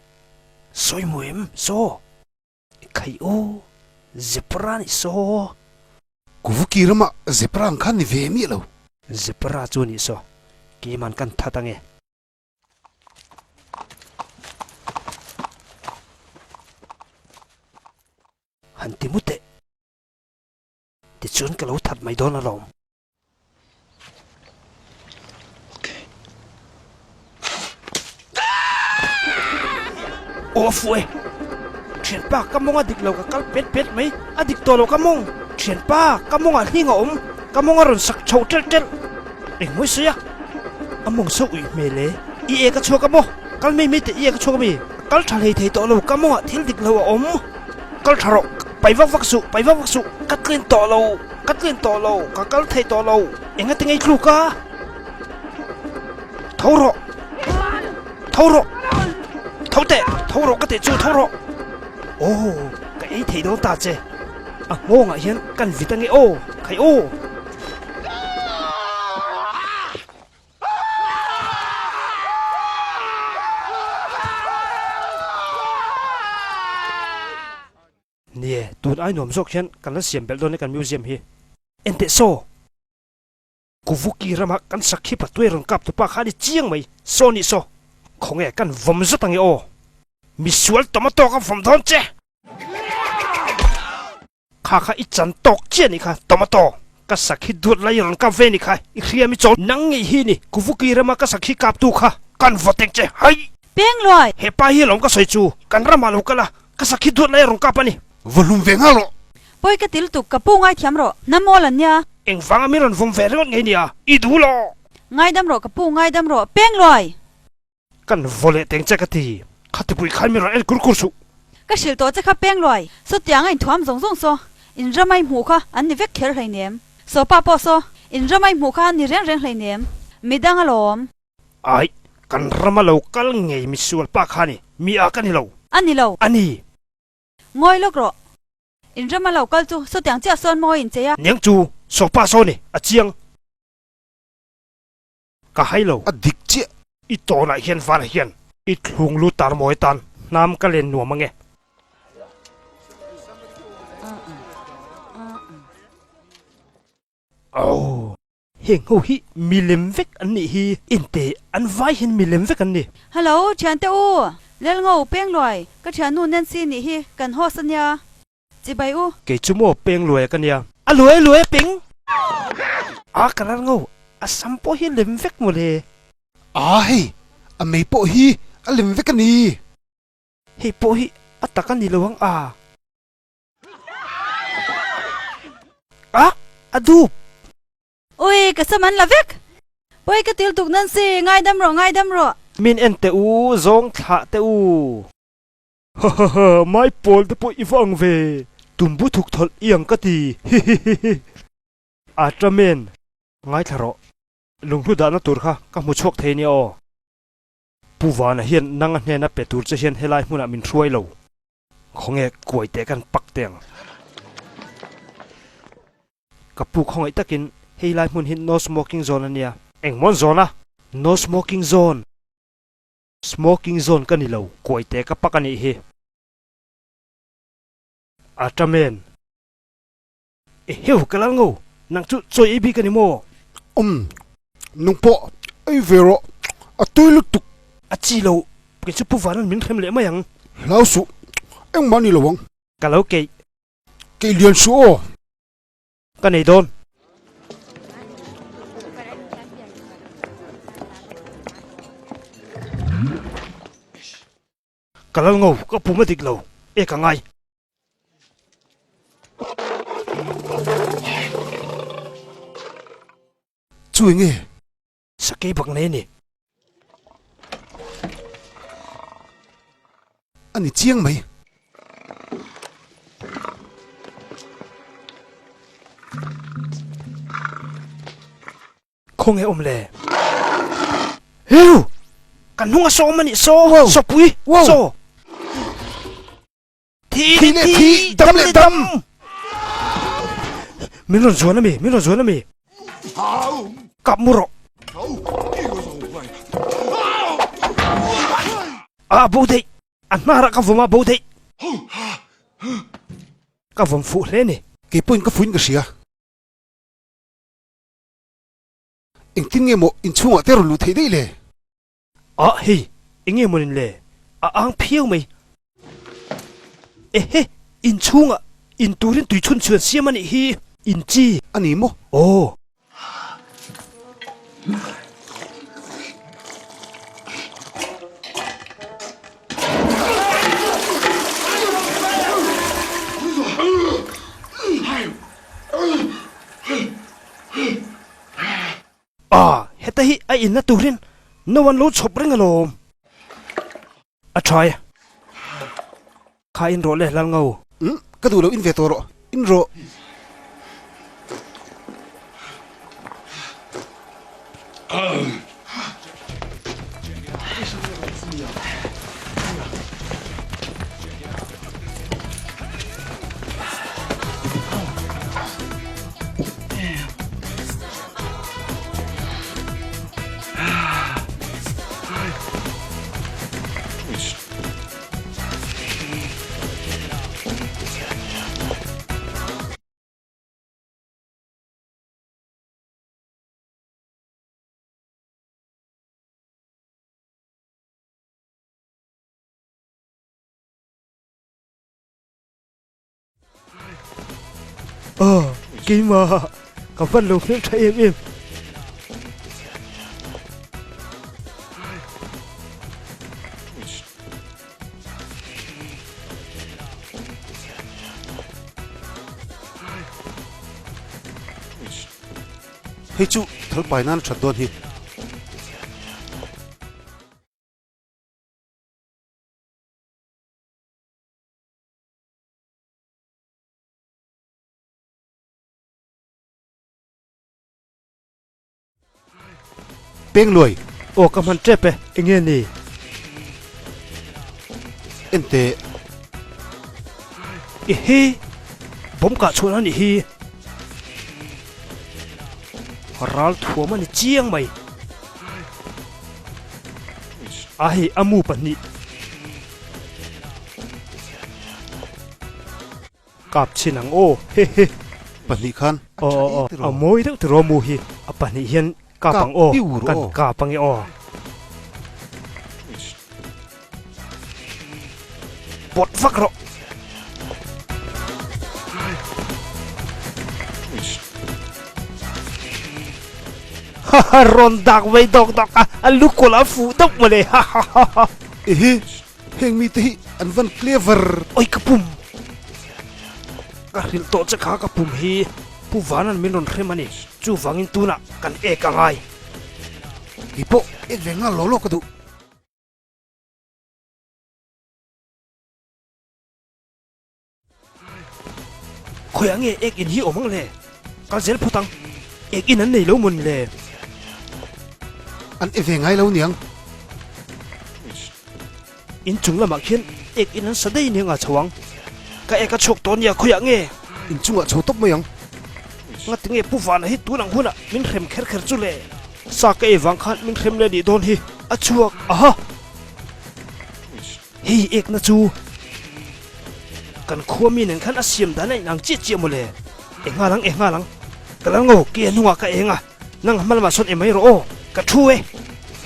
sawi mu em, saw? Khai aw, zebra nih saw. Kuvuki ramah zebra ang khan ni ve miah lo. Zebra chu nih saw, keiman kan that ange. Han ti mu teh. Tichuan ka lo that mai dawn alawm. Aw a fuh e. Thianpa ka mawng a dik lo ka kal pet pet mai. A dik tawh lo ka mawng. Thianpa ka mawngah hling a awm. Ka mawng a rawn sak chho ṭelh ṭelh. Engmawi sawi a? A mawng so uih hmel e. I ek a chhuak a maw? Kal mai mai teh i ek a chhuak a mi? Kal ṭha hlei thei tawh lo ka mawngah thil dik lo a awm. Kal ṭha rawh. Pai vak vak suh, pai vak vak suh. Ka tlin tawh lo. Ka tlin tawh lo, ka kal thei tawh lo. Engati ngei tluk a? Tho rawh! Tho rawh! Tho teh! Tho rawh ka teh chu, tho rawh! Aw, ka ei thei dawn ta che. A nghawngah hian kan vit ange aw, khai aw! Nie, tun ai nuam zawk hian kan la siam belh dawn e kan museum hi. Enteh saw! Kuvuki rama kan sakhi patuai rawn kap tupa kha a ni chiang mai, saw nih saw! Khawnge kan vawm zat ange aw! Misual tomato ka vawm dawn che! Kha kha i chan tawk chiah nih kha, tomato! Ka sakhi duat lai rawn kap ve nih kha, i hriam i chawl nang ngei hi ni, Kuvuki rama ka sakhi kap tu kha kan vaw tek che, hai! Pengluai! He pa hi alawm ka sawi chu, kan ramah lo kal a, Ka sakhi duat lai a rawn kap a ni. Va hlum ve nghal rawh. Pawi ka til tuk, ka pu ngaithiam rawh. Hnam awl an nia. Engvanga min rawn vawm ve ringawt ngei nia, i duh lo. Ngaidam rawh ka pu, ngaidam rawh. Peng luai! Kan vaw leh teng che ka ti. Khatipui khan min rawn en kur kur suh. Ka hrilh tawh che kha peng luai. Sawtianga inthuam zawng zawng saw. In ramai hmuh kha an ni vek kher hleinem. Sawpa pawh saw. In ramai hmuh kha an ni reng reng hleinem. Midang alawm. Aih, kan rama lo kal ngei misual pa kha ni, mi a ka ni lo. A ni lo. A ni. Ngawi lawk rawh. In rama lo kal chu sawtiang chiah sawn mawi in chei a. Niang chu saw pa saw ni, a chiang. Ka hai lo. A dik chiah. I tawnah hian vanah hian i thlung lu tar mawi tan hnam ka len nuam ange. Aww. Heng ho hi milem vek an nih hi. Inte an vai hian milem vek an ni. Hello, thiante u! Lelngo, Pengluai, ka thiannu Nancy nih hi kan host a nia. Chibai u. Kei chu maw Pengluai ka nia. A luai luai a peng! A ka Lalngo, a sam pawh hi lem vek maw le? A hei, a mei pawh hi a lem vek a ni. Hei pawh hi a tak a ni lo ang a. A, a dup! Ui, ka sam an la vek! Pawi ka til tuk Nancy, ngaidam rawh, ngaidam rawh! Min en teh u, zawng thlah teh u! Ha ha ha, mai pawl te pawh i va ang ve! Tumbu thuk thawlh i ang ka ti! Hi hi hi hi! A ṭamen, ngaithla rawh. Lunghlu dahna tur kha ka hmu chhuak thei nia aw. Pu Vana hian nanga hnena pe tur che hian helai hmunah min hruai lo. Khawnge kuai teh kan pak teh ang. Ka pu khawngaih takin hei lai hmun hi no smoking zone a nia. Engmawn zone a? No smoking zone. Smoking zone ka ni lo, kuai teh ka pak a nih hi. A ṭamen. Eheu ka lal ngo, nang chu chawi ei bik a ni maw? Umm, nang pawh ei ve rawh, a tui lutuk. A chi lo, kei chu Pu Vanan min hrem leh mai ang. Hlau suh, engmah ni lo ang. Ka lo keih. Keih lian suh aw. Ka nei dawn. Ka lal ngo, ka pum a dik lo, e ka ngai. Chu enge? Sakei bak nei a ni. A ni chiang mai. Khawnge awm le? Heu! Kan hnung a sawm a nih saw! Sawpui! Saw! Thi leh thi, dam leh dam! Min rawn zuan a mi? Min rawn zuan a mi? Kap mu rawh! A bo theih! A hnarah ka vawm a bo theih! Ka vawm fuh hle ni. Kei pawhin ka fuin ka hria. Engtin nge maw inchhungah te rawn luh theih daih le? Ah hei, enge mawnin le? A ang phiau mai. Ehe, inchhungah in turin tui chhun chhuan siam a nih hi, in chi. A ni maw? Aw. Ah, heta hi a inna turin no an lo chhawp reng alawm. A tha e. Kha in rawh le Lalngo. Umm, ka duh lo in ve tawh rawh. In rawh. Aw, keimah, ka van lo hmel tha em em. Hei chu thal pai nan a that dawn hi. Peng luai. Aw ka hman tep e, enge ni? Enteh. I hi, bomb kah chhuah na nih hi. Ral thuam a ni chiang mai. A hei a mu pahnih. Kap chhin ang aw hehe. Pahnih khan a tha e tiraw. A mawi deuh tiraw mu hi a pahnih hian kap ang aw kan kap ange aw. Pawt vak rawh. Haha rawn dak vei dawk dawk a a lu kawlh a fuh deuh mawle hahaha. Ehe heng mite hi an van clever. Oi ka pum ka hrilh tawh che kha ka pum hi Pu Vanan min rawn hrem a ni chuvangin tunah kan ek a ngai. Keipawh ek ve nghal law law ka duh. Khawiah nge ek in hi awm ang le? Kal zel phawt ang. Ek in an nei lo mawn le? An e ve ngai lo niang. In chung lamah khian ek in an sa daih nia nga chho ang. Ka ek a chhuak tawh nia khawiah nge? In chungah chho tawp mai ang. Ngati nge Pu Vana hi tun ang hunah min hrem kher kher chu le? Sa ka ei vang khan min hrem leh nih dawn hi a chhuak aha! Hei ekna chu kan khua mi nen khan a siam dan a inang chiah chiah mawle. E nghal ang, e nghal ang. Ka lal ngo, ke a hnungah ka eng a, nang hma lamah sawn e mai rawh aw, ka thu e.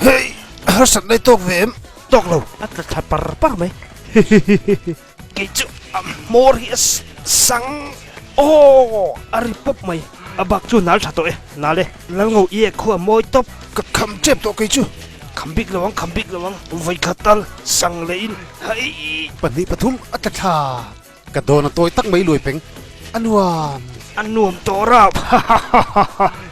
Hei, harsat lai tawk ve em? Tawk lo, a tla thla par par mai. Hihihihi. Kei chu a hmawr hi a sang aw, a ri pawp mai. A bak chu nal tha tawh e, nal e. Lal ngo i ek khu a mawi tawp. Ka kham tep tawh kei chu. Kham bik lo ang, kham bik lo ang. Vawi khat tal sang leh in hei. Pahnih pathum a tla thla. Ka dawn a tawi tak mai luai peng. A nuam. A nuam tawh rap. Hahahaha.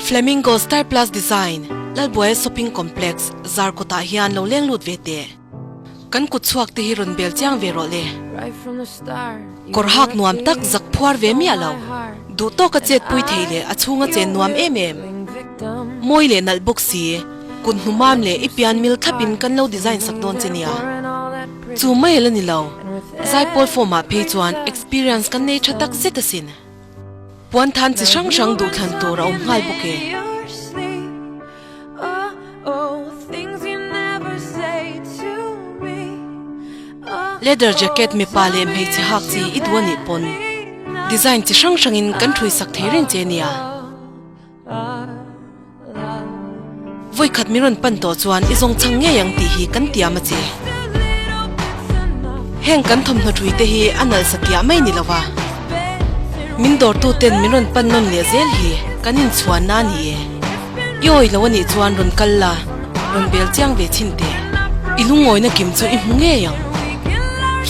Flamingo Star Plus Design, Lalbuaia Shopping Complex, Zarkawtah hian lo leng lut ve teh. Kan kut chhuak te hi rawn bel chiang ve rawh le. Kawr hak nuam tak zak phuar ve miah lo. Duh tawka chet pui thei leh a chhunga chen nuam em em. Mawi leh nalh bawk si, kut hnu mam leh i pian mil thlapin kan lo design sak dawn che nia. Chu mai la ni lo, Zaipawl form ah phei chuan experience kan nei tha tak zet asin. Puan than chi hrang hrang duhthlan tur a awm nghal bawk e. Leather jacket mipa leh hmeichhe hak chi i duh anih pawn design chi hrang hrangin kan ṭhui sak thei reng che nia. Vawikhat min rawn pan tawh chuan i zawng chhang ngei ang tih hi kan tiam a che. Heng kan thawmhnaw ṭhui te hi a nalh satliah mai ni lova, min dawrtu ten min rawn pan nawn leh zel hi kan inchhuanna a ni e. I awi lo a nih chuan rawn kal la, rawn bel chiang ve chhin teh. I lungawina kim chu i hmu ngei ang.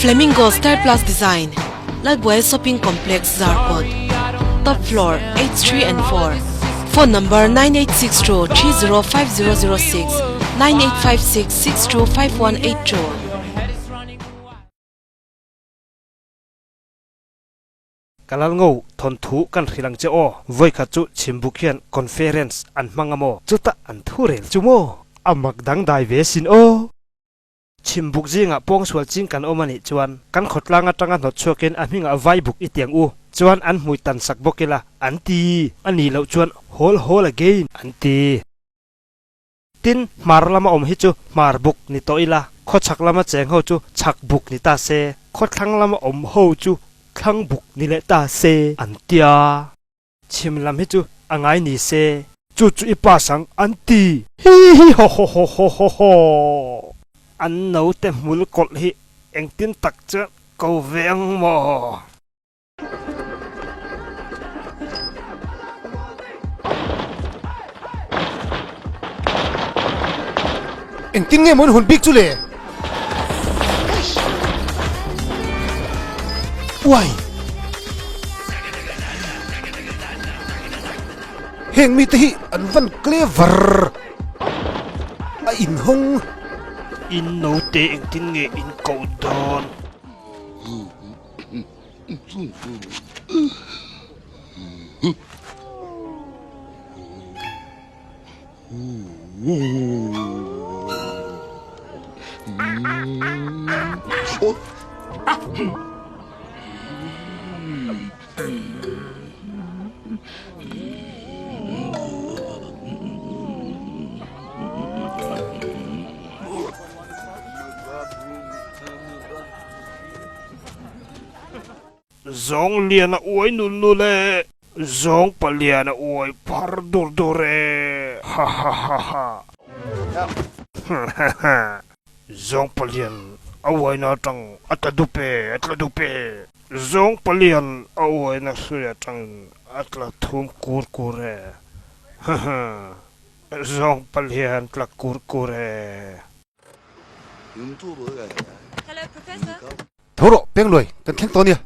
Flamingo Star Plus Design. Lalbuai Shopping Complex Zarkawt, Top Floor, H3 and 4, Phone Number 9862 305006, 9856 625182. Ka lal ngo thawnthu kan hrilh ang che aw. Vawikhat chu Chhimbuk hian conference an hmang a maw? Chutah an thu rel chu maw? A mak dangdai ve sin aw. Chhimbuk zingah pawngsual ching kan awm a nih chuan kan khawtlang atanga hnawt chhuakin a hmingah vaibuk i tiang u chuan an hmui tan sak bawk ila an ti. A nih loh chuan hawl hawl again an ti. Tin, hmar lama awm hi chu hmar buk ni tawh ila, khawchhak lama cheng ho chu chhak buk ni ta se, khawthlang lama awm ho chu thlang buk ni leh ta se an tia. Chhim lam hi chu a ngai ni se. Chu chu i pass ang an ti. Hi hi haw haw haw haw haw haw. An naute hmul kawlh hi engtin tak chuan ko ve ang maw? Engtin nge maw in hun bik chu le? Uai! Heng mite hi an van clever a inhawng. In naute engtin nge in koh dawn? Zawng lian a uai nul nul e, zawng palian a uai phar dur dur e, ha ha ha ha. Zawng palian a uaina atang a tla dup e, a tla dup e. Zawng palian a uaina hrui atangin a tla thum kur kur e, ha ha. Zawng palian tla kur kur e. Tho rawh peng luai kan thleng tawh ania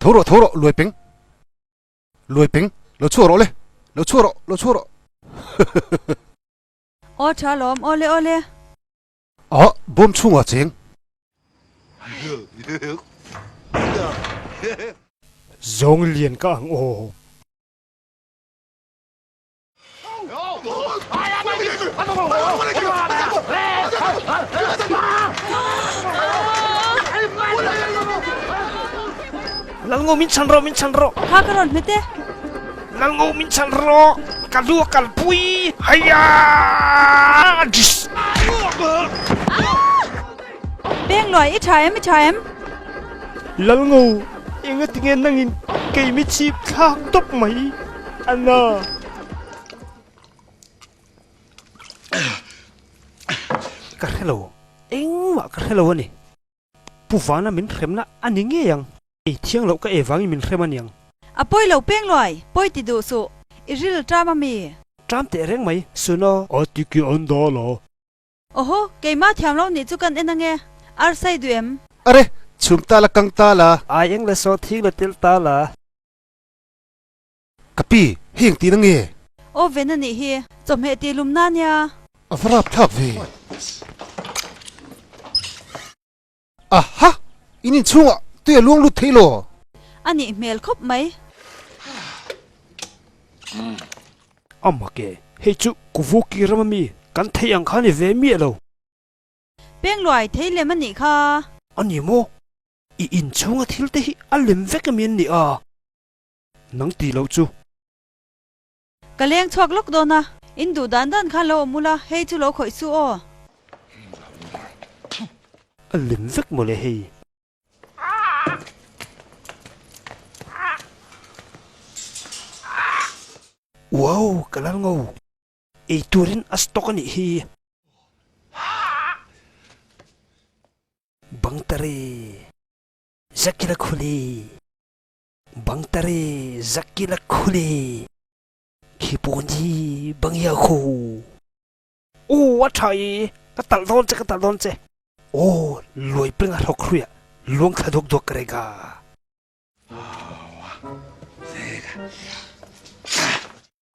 tho rawh tho rawh luai peng luai peng lo chhuak rawh le lo chhuak rawh lo chhuak rawh Aw tha lawm awle awle. Ah bawm chhungah cheng. Zawng lian ka ang aw. Lalngo min chhan rawh, min chhan rawh. Kha ka rawn hmet e. Lalngo min chhan rawh, ka lu a kalpui. Haiya! Peng luai, i tha em, i tha em? Lalngo, engatinge nangin keimi chhip thlak tawp mai Anna. Ka hre lo, engmah ka hre lo a ni. Pu Vana min hremna a ni ngei ang. Ei thiang loh ka e vangin min hrem a niang. A pawi lo peng luai, pawi ti duh suh. I ril ṭam a mi? Ṭam teh reng mai, Suna. A ti ki an dal a. Awhaw, keimah thiam lo nih chu kan en ange, Arsai duh em? Are, chhum ta la kang ta la. Ai eng le saw thing la tel ta la. Ka pi, heng tih na nge? Oven a nih hi. Chawhmeh tih lumna a nia. A va rapthlak ve. Aha! In inchhungah tui a luang lut thei lo. A nih hmel khawp mai. A mak e, hei chu Kuvuki rama mi kan theih ang kha ni ve miah lo. Pengluai thei lem a nih kha. A ni maw? I inchhunga thil te hi a lem vek emi an nih a? Nang tih loh chu. Ka leng chhuak lawk dawn a, in duh dan dan khan lo awm ula, hei chu lo khawih su aw. A lem vek mawle hei. Wow, ka lal ngo. Ei turin a stock a nih hi. Bangtare, Zakila khuli. Bangtare zakila khule khi pawn hi bangya kho. Aw a tha i ka talh dawn che ka talh dawn che. Aw luai peng a hlawk hruiah luang thla duak duak ka rega.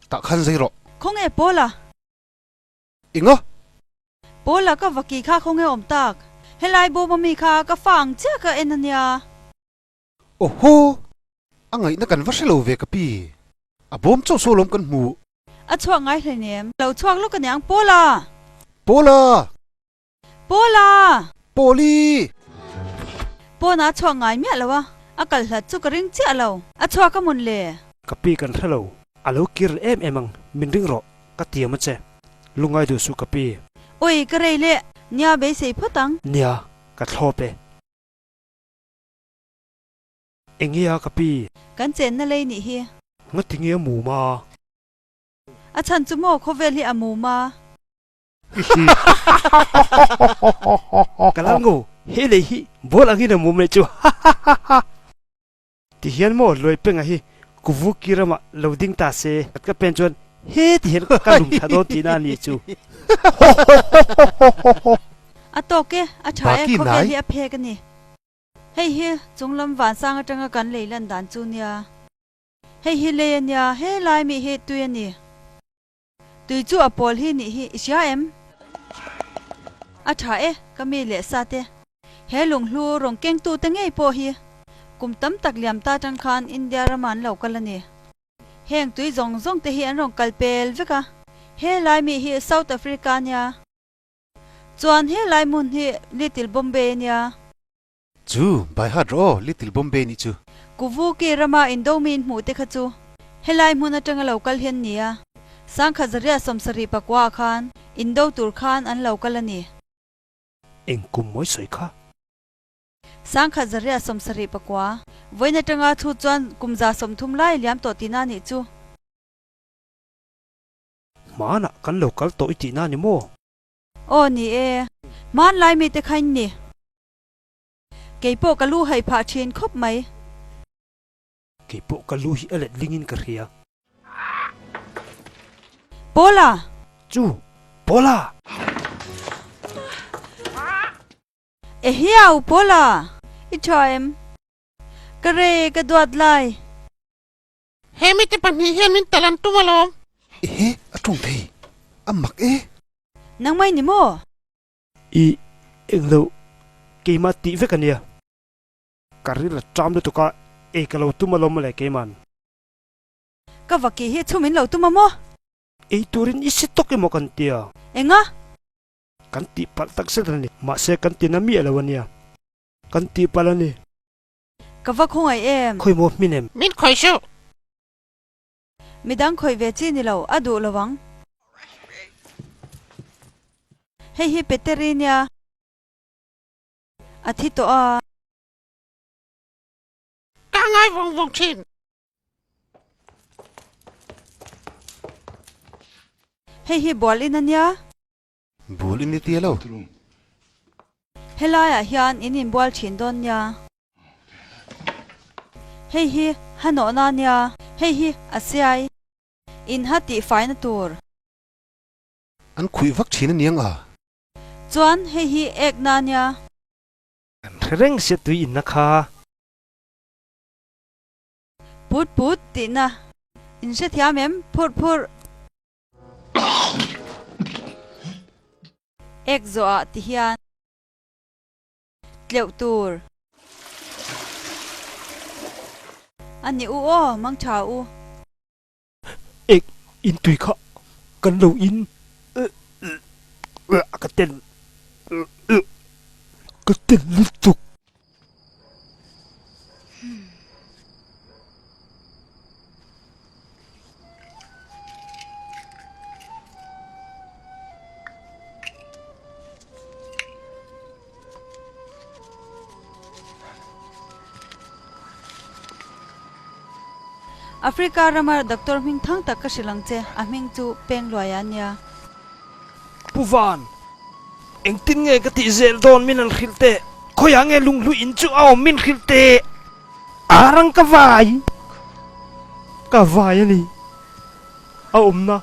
Tah khan zei rawh. Khawnge Paula? Enga? Paula ka vaki kha khawnge awm tak? Helai bawm ami kha ka fa ang chiah ka en ania. Awhaw! A ngaihna kan va hre lo ve ka pi. A bawm chauh saw lawm kan hmu. A chhuak ngai hleinem. Lo chhuak lawk aniang Paula! Paula! Paula! Pawli! Pawn a chhuak ngai miah lo a, a kal hlat chu ka ring chiah lo. A chhuak a mun le. Ka pi kan hre lo. A lo kir leh em em ang, min ring rawh, ka tiam a che. Lungngai duh suh ka pi. Ui, ka rei leh. Nia beisei phawt ang. Nia, ka thlawp e. Enge a ka pi? Kan chenna lei nih hi. Ngati nge a mum a? A chhan chu maw khawvel hi a mum a? Ka lal ngo, he lei hi ball angin a mum leh chu hahahaha. Ti hian maw Luaipenga hi Kuvuki ramah lo ding ta se ka pen chuan he ti hian ka lum thla dawn tihna a ni chu. Hohohohohoho. A tawk e, a tha e, Baki khawvel nai. hi a phek a ni. Hei hi chunglam vansang atanga kan lei lan dan chu nia. Hei hi lei a nia, he lai mi hi tui a ni. Tui chu a pawl hi nih hi i hria em? A tha e, ka mi leh sa te. He lunghlu rawn kengtu te ngei pawh hi kum tam tak liam ta tang khan India rama an lo kal a ni. Heng tui zawng zawng te hi an rawn kal pel vek a. He lai mi hi South Africa a nia. Chuan he lai hmun hi Little Bombay a nia. Chu, by heart rawh aw, Little Bombay nih chu. Kuvuki rama Indomin hmuh te kha chu helai hmun atanga lo kal hian nia. Sangkhat zaria 74 ah khan Indo tur khan an lo kal a ni. Eng kum mawi sawi kha? 1179, vawiin atanga thu chuan kum 130 lai liam tawh tihna nih chu. Hmanah kan lo kal tawh i tihna ni maw? Aw ni e, hmanlai mite kha in ni. Kei pawh ka lu haih phah thin khawp mai. Kei pawh ka lu hi a let lingin ka hria. Paula! Chu! Paula! Ehiau! Paula! I tha em? Ka re, ka duat lai. He mite pahnih hian min talh an tum alawm. Ehe, a tawng thei. A mak e. Nang mai ni maw? I englo keimah tih vek a nia. Ka ril a ṭam lutuk a, ei ka lo tum alawm mawle keiman. Ka vaki hi chhum in lo tum a maw? Ei turin i si tawk emaw kan tia. Enga? Kan tih palh tak zet a ni. Mahse kan tina miah lo a nia. Kan tih palh a ni. Ka va khawngaih em? Khawi maw hmin em? Min khawih suh. Midang khawih ve chi ni lo, a duh lo ang. Hei hi Peteri nia. A thi tawh a. Ka ngai vawng vawng thin. Hei hi bual in a nia. Bul in i tia lo. Helaiah hian in inbual thin dawn nia. Hei hi ha nawhna nia. Hei hi a siai. In ha tih faina tur. An khuih vak thin a niang a. Chuan hei hi ekna nia. Kan hre reng sia tui inna kha. Put put tihna. In hrethiam em? Phurh phurh. Ek zawhah ti hian tleuh tur. A ni u aw, mang tha u. Ek in tui kha kan lo in ka ten ka ten lutuk. Africa rama doctor hming thang tak ka hrilh ang che, a hming chu Pengluaia a nia. Pu Van, engtin nge ka tih zel dawn min han hrilh teh? Khawiah nge lunghlu in chu a awm min hrilh teh? A rang ka vai, ka vai a ni. A awmna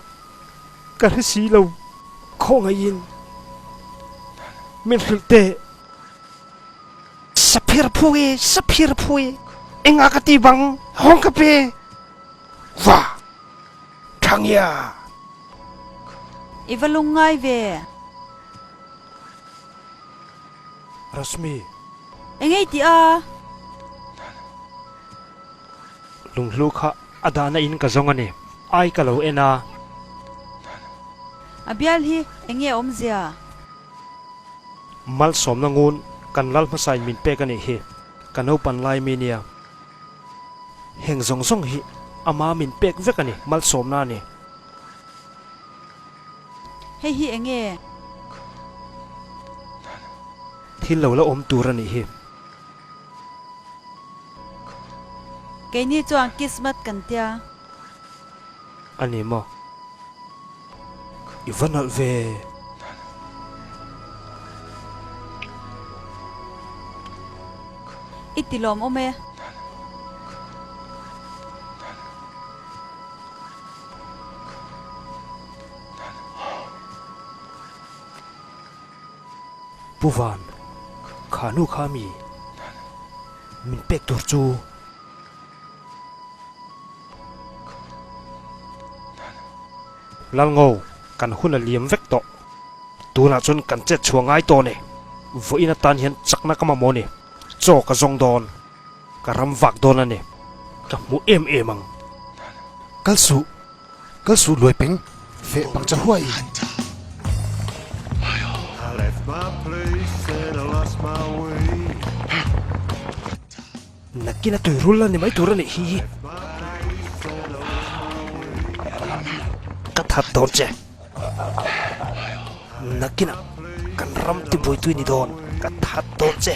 ka hre si lo. Khawngaihin min hrilh teh. Saphir phui, saphir phui, engah ka ti bang, hawng ka pe. Va, Thangia! I va lung ngai ve. Rashmi. Engei tih a? Lunghlu kha a dahna in ka zawng a ni. Ai ka lo en a. A bial hi enge awmzia? Malsawmna ngun kan lal hmasain min pek a nih hi. Ka naupan lai mi nia. Heng zawng zawng hi ama min pek vek a ni, malsawmna a ni. Hei hi enge? Thil lo la awm tur a nih hi. Keini chuan Kismat kan tia. A ni maw? I va nalh ve. I ti lawmawm e. Pu Van, kha nu kha mi min pek tur chu. Lalngo, kan hun a liam vek tawh. Tunah chuan kan chet chhuah ngai tawh ni. Vawiin atan hian chakna ka mamawh ni. Chaw ka zawng dawn. Ka ram vak dawn a ni. Ka hmu em em ang. Kal suh, kal suh luai peng, feh pang cha huai. Nakin a tuirul a ni mai tur a nih hi. Ka that dawn che. Nakinah kan ram tibuaitui ni dawn. Ka that dawn che.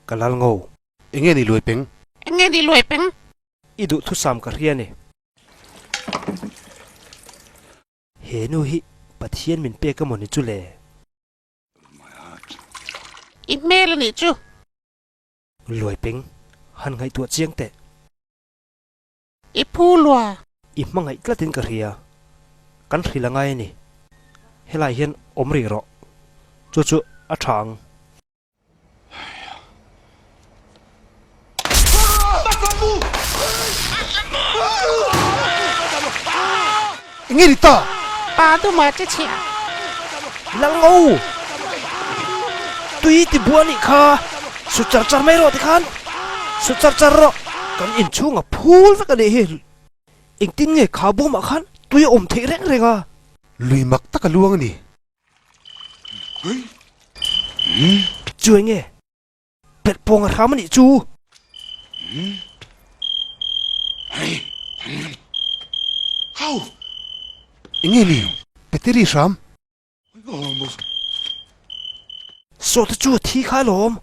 Ka lal ngo. Enge ni luai peng? Enge ni luai peng? I duhthusam ka hria ni. He nu hi Pathian min pek emaw ni chu le? I hmel a nih chu. Luai peng, han ngaihtuah chiang teh. I phu lua. I hmangaih tlatin ka hria. Kan hril a ngai a ni. Helai hian awm rih rawh. Chu chu a tha ang. Enge ni ta? Pa duma che chhia. Lalngo! Tui ti bua nih kha su char char mai rawh tikhan su char char rawh. Kan inchhunga phul vek a nih hi. Engtin nge kha bawmah khan tui a awm theih reng reng a? Lui mak tak a luang a ni. Chu enge? Pelh pawng a hram a nih chu. Enge ni? Peteri hram. Sawte chu a thi kha alawm.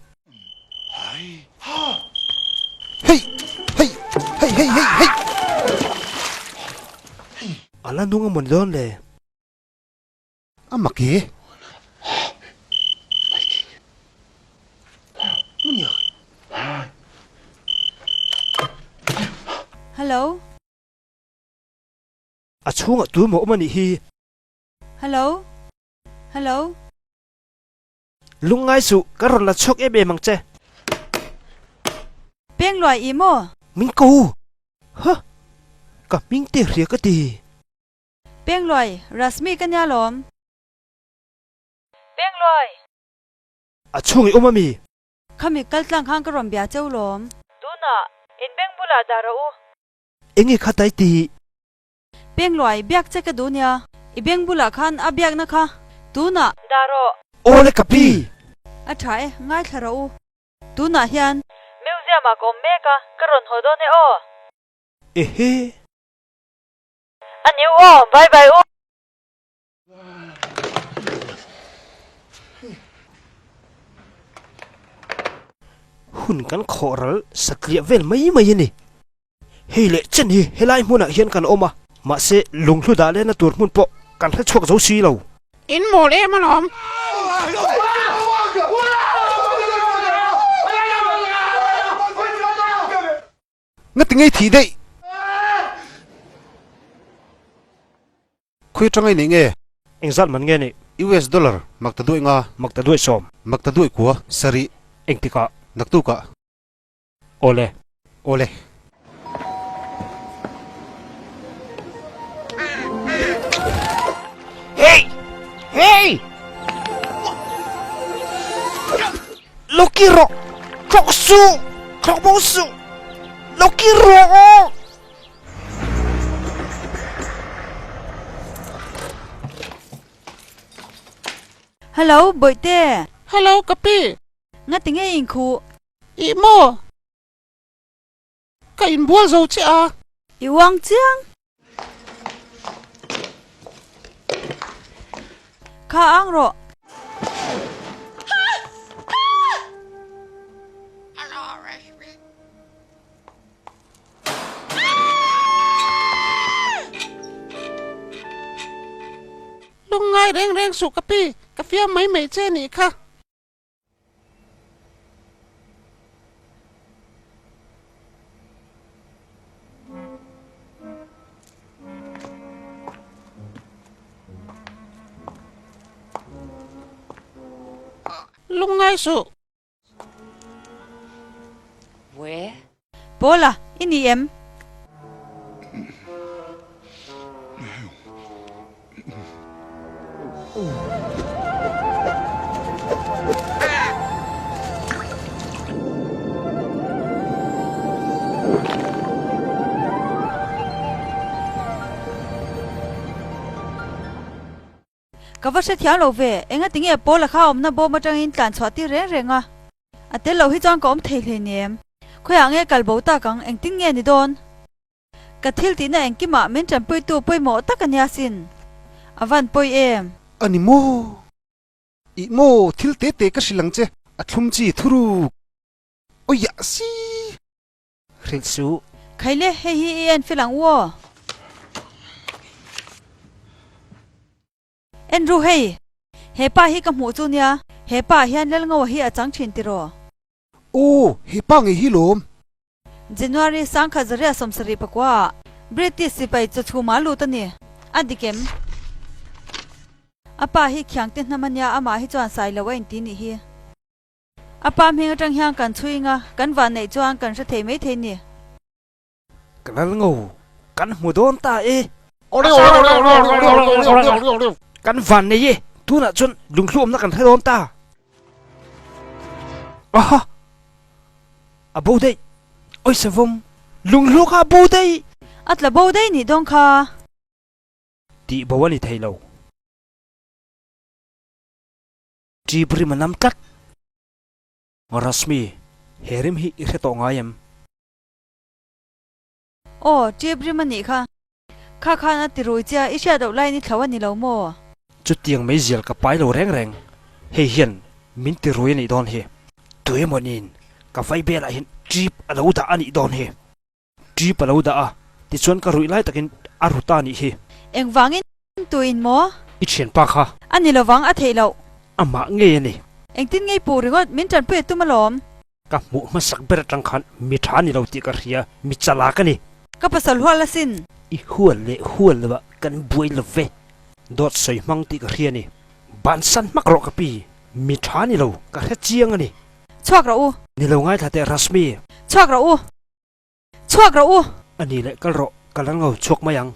Hei! hei hei hei! A la nung a maw ni dawn le? A mak e. Hello. A chhungah tu maw awm a nih hi? Hello. Hello. Lungngai suh, ka rawn la chhuak em em ang che. Peng luai i maw? Min ko! Huh! Ka hming te hria ka ti. Peng luai, Rashmi ka nia lawm. Peng luai! A chhung i awm a mi? Khami kal tlang khan ka rawn bia cheu lawm. Tunah, in beng bulah dah rawh u. Enge kha tai ti? Peng luai biak che ka duh nia, i beng bulah khan a biakna kha tunah. Dah rawh. Aw le ka pi! A tha e, ngaithla rawh u. Tunah hian. Museum ah ka awm mek a, ka rawn haw dawn e aw. Ehe. A niu aw, bye bye u. Hun kan khawh ral satliah vel mai mai a ni. Hei leh chen hi helai hmunah hian kan awm a, mahse lunghlu dah lehna tur hmun pawh kan hre chhuak zo si lo. In mawl em alawm. Ngati ngei thih daih. Khawi atanga i neih nge? Engzat man nge nih? US dollar mak ta duai nga. Mak ta duai sawm. Mak ta duai kua sarih. Engtikah? Naktukah. Awle. Awle. Hey! Hey! Lo ki rawh! Thlawk suh! Thlawk bo suh! Lo ki rawh! Hello, Bawihte. Hello, ka pi. Ngati nge in khuh? Ih maw? Ka inbual zo che a. I uang chiang. Kha ang rawh. Lungngai reng reng suh ka pi, ka fiam mai mai che nih kha. Lungngai suh. Paula, i ni em? Ka va hrethiam lo ve, engati nge Paula kha awmna bawm atangin tlan chhuah tir reng reng a? A tel lo hi chuan ka awm thei hleinem. Khawiah nge kal bo tak ang, engtin nge ni dawn? Ka thil tihna engkimah min tanpuitu pawimawh tak a nia sin. A van pawi em? A ni maw? Ih maw, thil te te ka hrilh ang che, a thlum chi thuruk. Awiah si! Hrilh suh. Khaile, hei hi i en fel ang u aw. En ru hei, he pa hi ka hmuh chu nia, he pa ah hian Lalngoa hi a chang thin tiraw? Aw, he pa ngei hi lawm. January sangkhat zaria 74 ah British sipai chaw chhuma lut a ni. A dik em? A pa hi khiangte hnam a nia, amah hi chuan sai lo a inti nih hi. A pa hming atang hian kan chhuing a, kan van neih chuan kan hre thei mai thei ni. Ka lal ngo, kan hmu dawn ta e. Kan van nei e, tunah chuan lunghluawmna kan hre dawn ta. Aha! A bo daih. Awi savawm, lunghlu kha a bo daih. A tla bo daih nih dawn kha. Tih bo a ni thei lo. Ṭip rim a nam tlat. Rashmi, he rim hi i hre tawh ngai em? Aw, ṭip rim a nih kha. Kha khan a ti rui chia, i hriat loh laiin i thlo a ni lo maw? Chutiang meizial ka pai lo reng reng, hei hian min ti rui a nih dawn hi. Tuemaw niin ka vai belah hian ṭip a lo dah a nih dawn hi. Ṭip a lo dah a, tichuan ka ruih lai takin a ru ta nih hi. Engvangin tuin maw? I ṭhianpa kha. A ni lovang, a theih loh. Amah ngei a ni. Engtin ngei puh ringawt, min ṭanpui a tum alawm. Ka hmuh hmasak ber aṭang khan mi ṭha ni lo tih ka hria, mi chalak a ni. Ka pasal hual asin. I hual leh hual lovah kan buai lo ve. Dawt sawi hmang tih ka hria a ni. Bansan hmak rawh ka pi, mi ṭha ni lo, ka hre chiang a ni. Chhuak rawh u. Ni lo ngaithla teh Rashmi. Chhuak rawh u. Chhuak rawh u. A ni leh kal rawh, ka la ngo chhuak mai ang.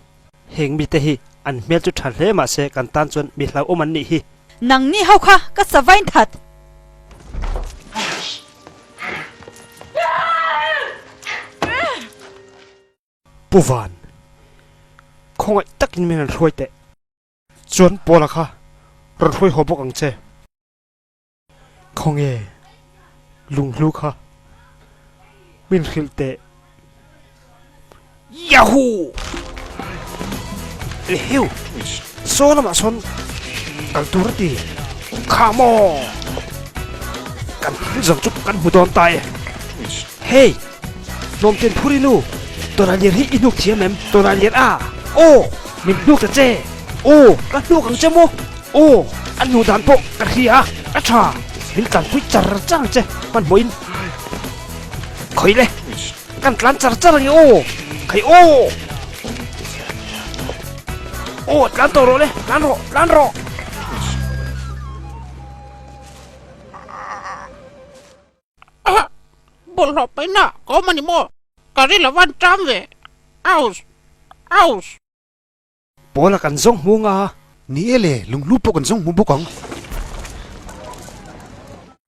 Heng mite hi an hmel chu tha hle mahse kan tan chuan mi hlauhawm an nih hi. Nang ni ho kha ka savain that. Pu Van, khawngaih takin min rawn hruai teh. Chuan Paula kha rawn hruai haw bawk ang che. Khawnge lunghlu kha min hrilh teh. Yahoo! Eheu! Saw lamah sawn kal tur a ti. Kha maw! Kan thil zawng chu kan hmu dawn ta e. Hey! Hnawmten phur i nu! Tawlailir hi i hnuk thiam em? Tawlailir a! Aw! Min hnuk ta che! Aw! Ka hnuk ang che maw? Aw! A hnu dan pawh ka hria a, a tha! Min tlanpui char char ang che hmanhmawhin. Khawi le! Kan tlan char char ang e aw! Khai aw! Aw! Tlan tawh rawh le! Tlan rawh! Tlan rawh! Aha! Bawlhhlawh paihna ka awm a ni maw? Ka ri lo van ṭam ve! Aus! Aus! Paula kan zawng hmu nga. Ni e le, lunghlu pawh kan zawng hmu bawk ang.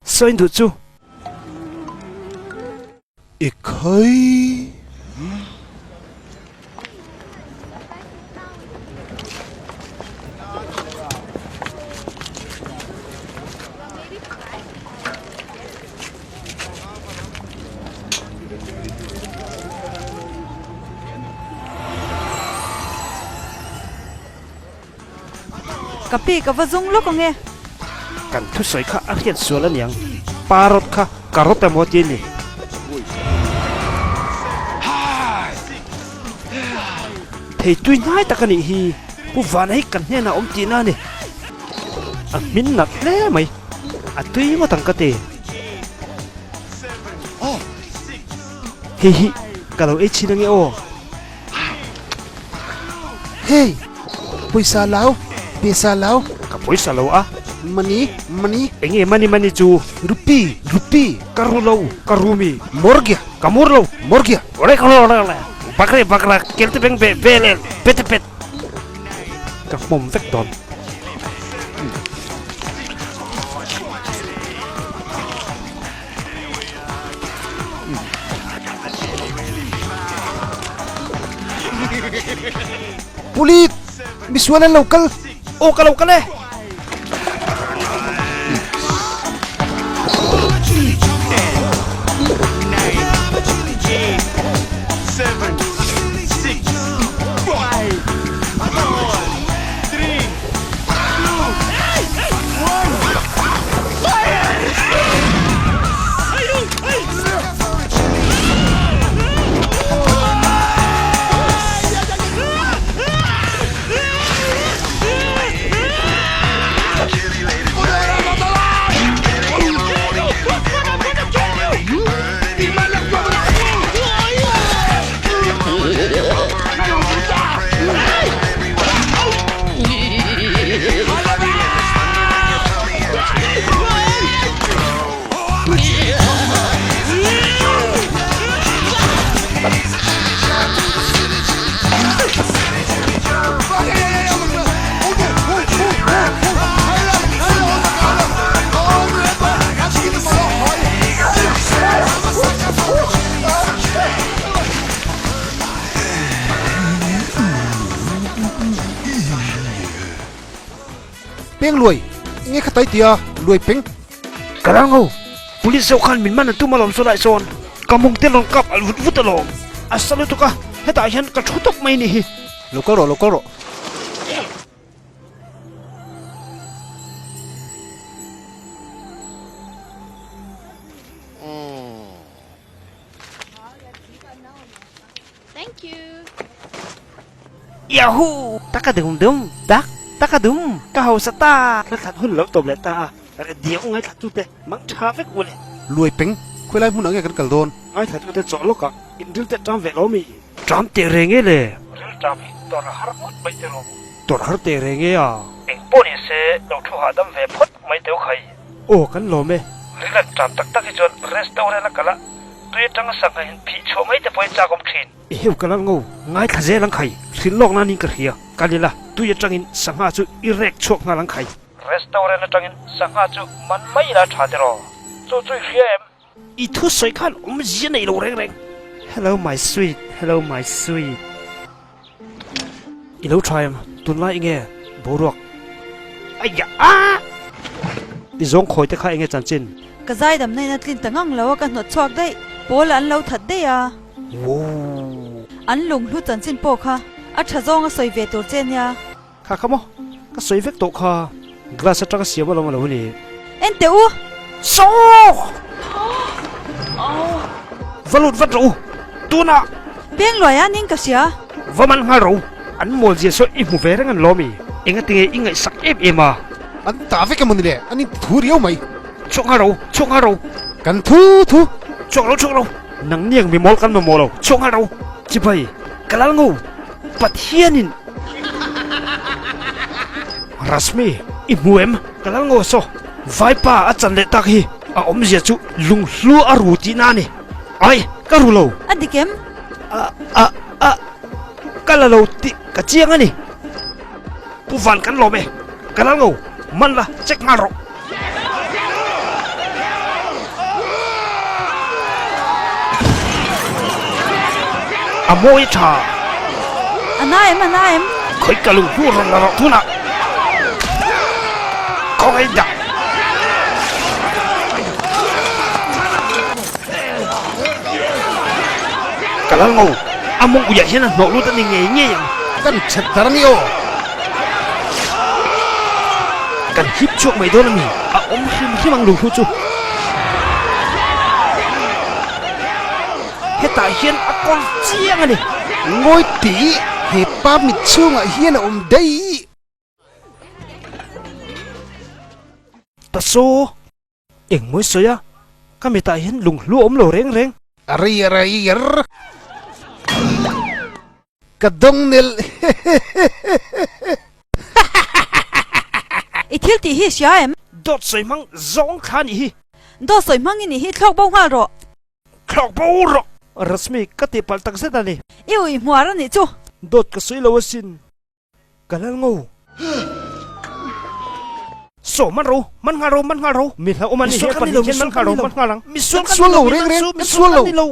Sawi duh chu. Ekhai! Ka pi ka va zung lawk ang e. Kan thusawi kha a hriat sual a niang. Parrot kha carrot emaw ti a ni. Thei tui hnai tak a nih hi. Pu Vana hi kan hnenah a awm tihna a ni. A hmin nat hle mai. A tui ngawt ang ka ti. Hei hi ka lo ei chhin ange aw. Hey! Pawisa lau, pesa lau. Ka pawisa lo a. Money, money. Enge money money chu? Rupee, rupee. Ka ru lo, ka ru mi. Morgia. Ka mur lo. Morgia. Ore ka ro ore Bakre bakra kelte beng be velel pete pet. Ka hmawm vek dawn. Pulit! Misual an lo kal! Aw ka lo kal e! Peng luai, enge kha tai tia luai peng. Ka rang ho, police deuh khan min man a tum alawm saw lai sawn ka mung te rawn kap alh vut vut alawm. A sa lutuk a, hetah hian ka thu tawp mai ni hi. Lo kal rawh, lo kal rawh. Thank you. Yahoo! Taka dum dum, dak, taka dum, ka hausa ta! Thla khat hun lo tawp leh ta a, radio ngaithla tute mang tha vek u le. Luai peng, khawi lai hmunah nge kan kal dawn? Ngaithla tute chawh lawkah inril te ṭam ve lo mi? Ṭam teh reng e le. Ril ṭam hi tawrh a har ngawt mai te rawh. Tawrh har teh reng e a. Eng pawh ni se lo thu hahdam ve phawt mai teu khai. Aw kan lawm e. Ril an ṭam tak tak hi chuan restaurant a kal a, tui aṭanga sangha in phih chhuah mai te pawh hi chak awm ṭhin. I heu ka lal ngo, ngaithla zel ang khai. Hrilh lawk nan in ka hria. Kal ila, tui aṭangin sangha chu i rek chhuak nghal ang khai. Restaurant aṭangin sangha chu man mai ila ṭha tiraw? Chu chu i hria em? I thusawi khan awmzia nei lo reng reng. Hello my sweet, hello my sweet. I lo tha em? Tunlai enge boruak? Aia a! I zawng khawi te kha enge chanchin? Ka zaidam na in a tlin ta ngang lo a ka hnawt chhuak daih. Pawl an lo that daih a. Woo! An lunghlu chanchin pawh kha a tha zawng a sawi ve tur che nia. Kha kha maw? Ka sawi vek tawh kha. Glass atanga siam alawm a lo ni. En teh u! Saw! Va lut vat rawh u! Tunah! Peng luai a ning ka hria. Va man nghal rawh u! An mawl zia saw i hmu ve reng an lawm i. Engatinge i ngaihsak em em a? An ta vek emaw ni le? An inti thu riau mai. Chhuak nghal rawh u! Chhuak nghal rawh u! Kan thu thu! Chhuak lo chhuak lo! Nang niang mi mawl kan mamawh lo. Chhuak nghal rawh u! Chibai, ka lal ngo! Pathianin Rashmi, i hmu em? Ka lal ngo saw, Vaipa a chan leh tak hi a awmzia chu lunghlu a ru tihna a ni. Ai, ka ru lo. A dik em? A, a, a, ka la lo tih ka chiang a ni. Pu Van kan lawm e, ka lal ngo, man la, check nghal rawh. A mawi tha. A na em, a na em. Khawi ka lung hnu rawn la rawh tunah. Khawngaih dah. Ka lal ngo, a mawng uiah hian a hnawh lut a ni ngei ngei ang. Kan chet dar a ni aw. Kan hip chhuak mai dawn a mi, a awm hrim hrim ang luhlu chu. Hetah hian a kawl chiang a ni. Ngawi tih, he pa mit chhungah hian a awm daih. Ta saw. Engmawi sawi a, ka mitah hian lunghlu a awm lo reng reng. A rei a rei er. Ka dawng nelh hehehehe. I thil tih hi hria em? Dawt sawi hmang zawng thla nih hi. Dawt sawi hmang i nih hi thlawk bo nghal rawh. Thlawk bo rawh. Rashmi, ka tihpalh tak zet a ni. I ui hmuar a nih chu. Dawt ka sawi lo asin. Ka lal ngo. Saw man ro, man nghal ro, man nghal ro. Mi hlauh awm an ni he pan hi khian man nghal ro, man nghal ang. Misual kan ni lo, mi man chu misual kan ni lo.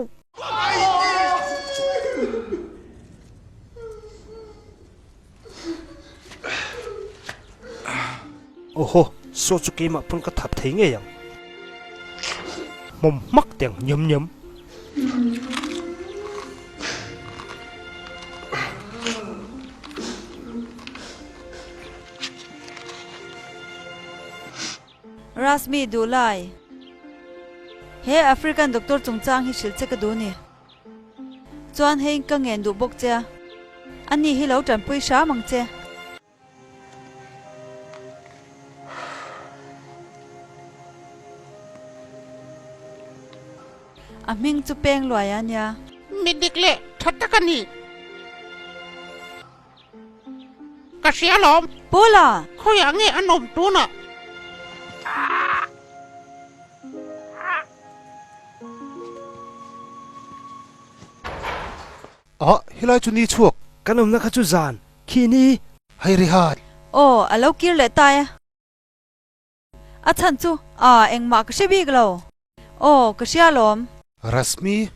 Awhaw, saw chu keimah pawn ka that thei ngei ang. Hmawm hmak teng nyam nyam. Rasmi Duhlai, He African doctor chungchang hi hrilh che ka duh ni. Chuan hei ka ngen duh bawk che a, ani hi lo tanpui hram ang che. A hming chu peng luai a nia. Mi dik leh tha tak a ni. Ka hria alawm. Paula! Khawiah nge an awm tunah? Ah, helai chu ni chhuak. Kan awmna kha chu zan khi ni. Hei ri hai. Aw, a lo kir leh ta e. A chhan chu, ah, engmah ka hre bik lo. Aw, ka hria alawm. Rashmi.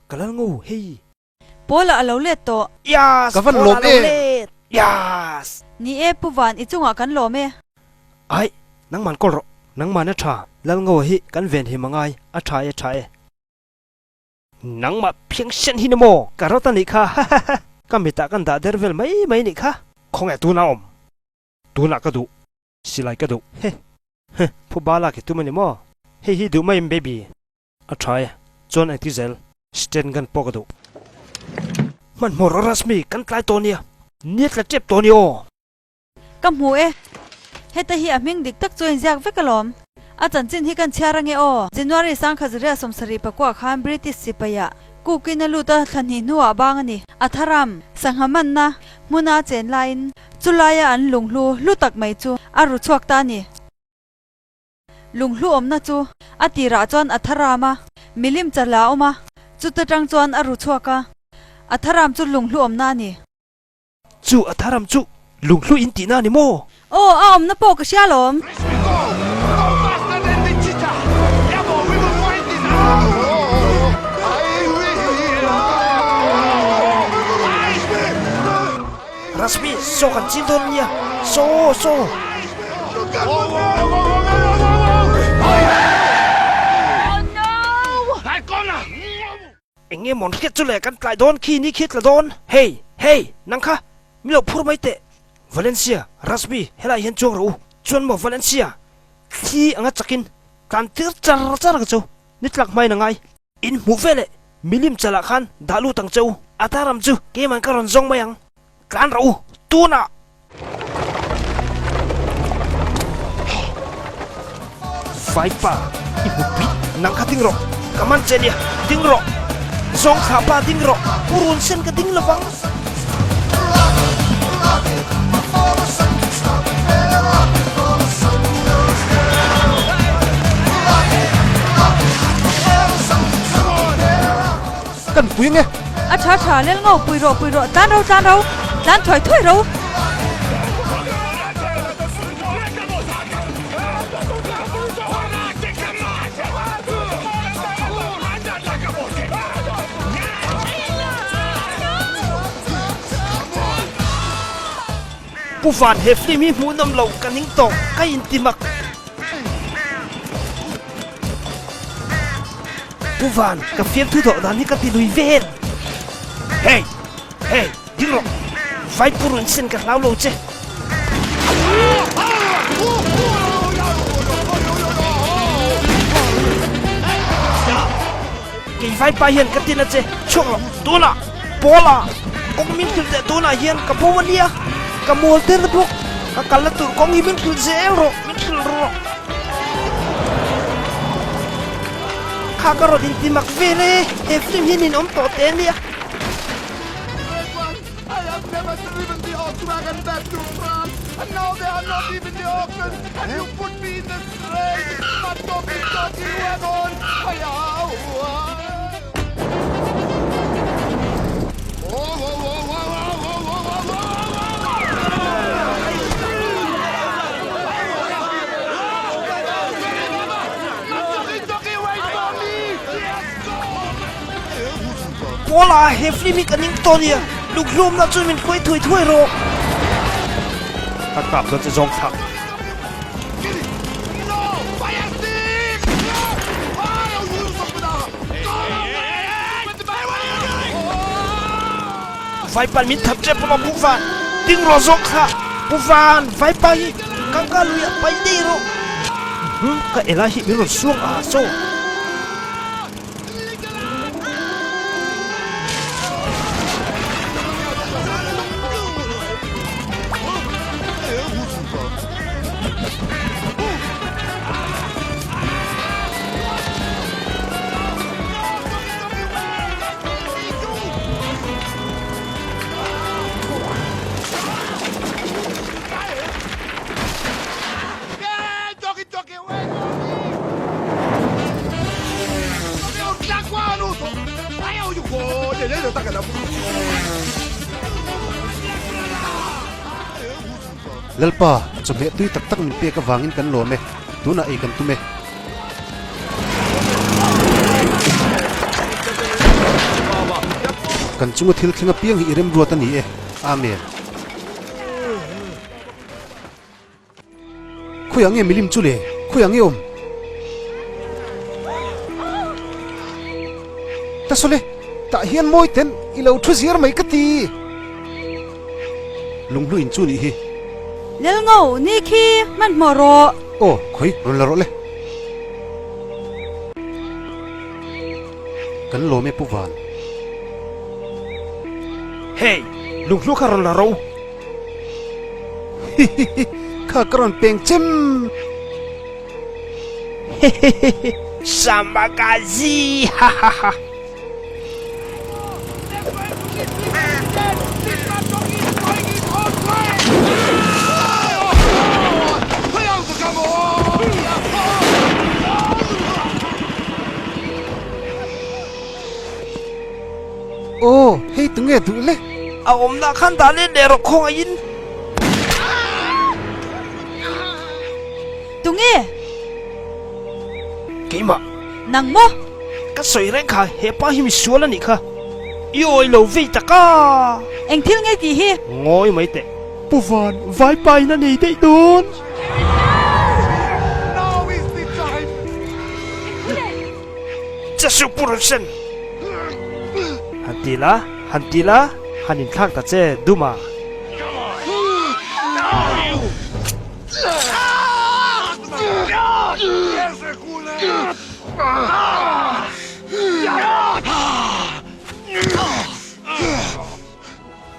Ka lal ngo, hei. Paula a lo let tawh. Yes, Ka van Paula lawm a lo e. let. Yes. Ni e, Pu Van, i chungah kan lawm e. Ai, nangman kawl rawh. Nangman a tha. Lal ngo hi kan venhim angai. A tha e, tha e. Nangmah phiang sen hi ni maw? Ka rawt a nih kha hahaha. Ka mitah kan dah der vel mai mai nih kha. Khawngaih tunah awm. Tunah ka duh. Silai ka duh. He. He. Phu ba lak i tum a ni maw? Hei hi duh mai em baby? A tha e. Chuan engti zel? Stand gun pawh ka duh. Hmanhmawh rawh Rashmi, kan tlai tawh nia. Nia tla tep tawh nia aw. Ka hmu e. Heta hi a hming dik tak chu a inziak vek alawm. A chanchin hi kan chhiar ange aw. January sangkhazaria 74 khan British sipaiah Cook-in a lut a, thla hnih hnuah bang a ni. A tharam, sangha manna hmuna chen laiin chulaia an lunghlu hlu tak mai chu a ru chhuak ta a ni. Lunghlu awmna chu a tirah chuan a tharam a, milim chala a awm a, chuta tang chuan a ru chhuak a. A tharam chu lunghlu awmna a ni. Chu a tharam chu lunghlu in tihna a ni maw? Aw, a awmna pawh ka hria alawm. Rashmi, saw kan chin dawn nia, saw, saw. Eng nge mawn hriat chu le kan tlai dawn khi ni khi tla dawn. Hey! Hey! Nang kha mi lo phur mai teh. Valencia, Rashmi, helai hian chuang rawh u. Chuan maw Valencia, thli anga chakin tlan tir char char ang cheu, ni tlak hmain a ngai. In hmuh ve leh milim chalah khan dah lut ang che u, a taram chu keiman ka rawn zawng mai ang. Tlan rawh u, tunah! Vaipa, i hmu pit, nang kha ding rawh, ka man che nia, ding rawh, zawng thlah pa ding rawh, purun sen ka ding lovang. Kan pui nge? A tha tha, lel ngo, pui rawh, pui rawh, tlan ro, tlan ro, tlan thuai thuai ro. Pu Van he film hi hmuhnawm lo ka ning tawh ka inti mak. Pu Van ka fiamthu dawh dan hi ka ti lui vel. Hey! Hey! Ding rawh! Vaipur in sen ka hlau lo che. Kei vaipa hian ka tin a che, chhuak rawh, tunah, Paula, kawng min hrilh teh tunah hian ka bo a nia, ka mual der bawk, ka kalna tur kawng hi min hrilh zel rawh, min hrilh rawh. Kha ka rawn inti mak vel e, he film hi ninawm tawh teh a nia. Paula, he film hi ka ning tawh nia, lunghlawmna chu min hruai thuai thuai rawh. Ka kap dawn che zawng thlak. Vaipa min thap tep rawh Pu Van, ding rawh zawk kha Pu Van, Vaipa hi Ganga lui ah pai daih rawh. Ka ela hi min rawn suang a chaw. Lalpa, chawhmeh tui tak tak min pek avangin kan lawm e, tunah ei kan tum e. Kan chunga thil thleng apiang hi i remruat a ni e. Amen. Khawiah nge milim chu le? Khawiah nge awm? Ta saw le, tah hian mawi ten i lo thu ziar mai ka ti. Lunghlu in chu nih hi. Lelngo, ni khi hmanhmawh rawh. Aw, khawi, rawn la rawh le. Kan lawm e Pu Van. Hey, lunghlu kha rawn la ro. Hihihi, kha ka rawn peng chem. Hihihi, Samakazi hahaha. Aw, hei tunge duh le? A awmna khan dah let leh rawh khawngaihin. Tunge? Keimah. Nang maw? Ka sawi reng kha, he pa hi misual a nih kha. I awi lo vei tak a! Eng thil ngei tih hi? Ngawi mai teh. Pu Van, vaipa in a nei daih dawn. Che suh Pu Rulsen! Han ti la, han ti la, han inthlak ta che Duma.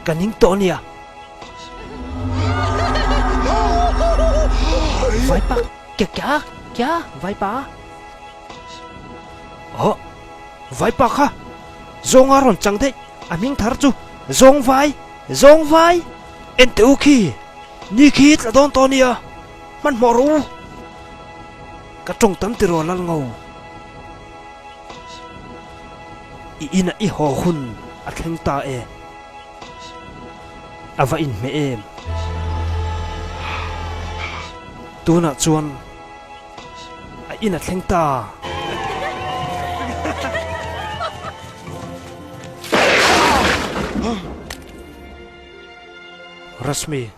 Ka ning tawh nia. Vaipa, kya kya, kya, vaipa. Aw, vaipa kha zawnga rawn chang daih, a hming thar chu Zawng Vai, Zawng Vai. Enteh u khi, ni khi tla dawn tawh nia, hmanhmawh rawh u. Ka tawng tam tiraw lal ngo. I inah i haw hun a thleng ta e. A va inhmeh em. Tunah chuan a in a thleng ta. Rashmi,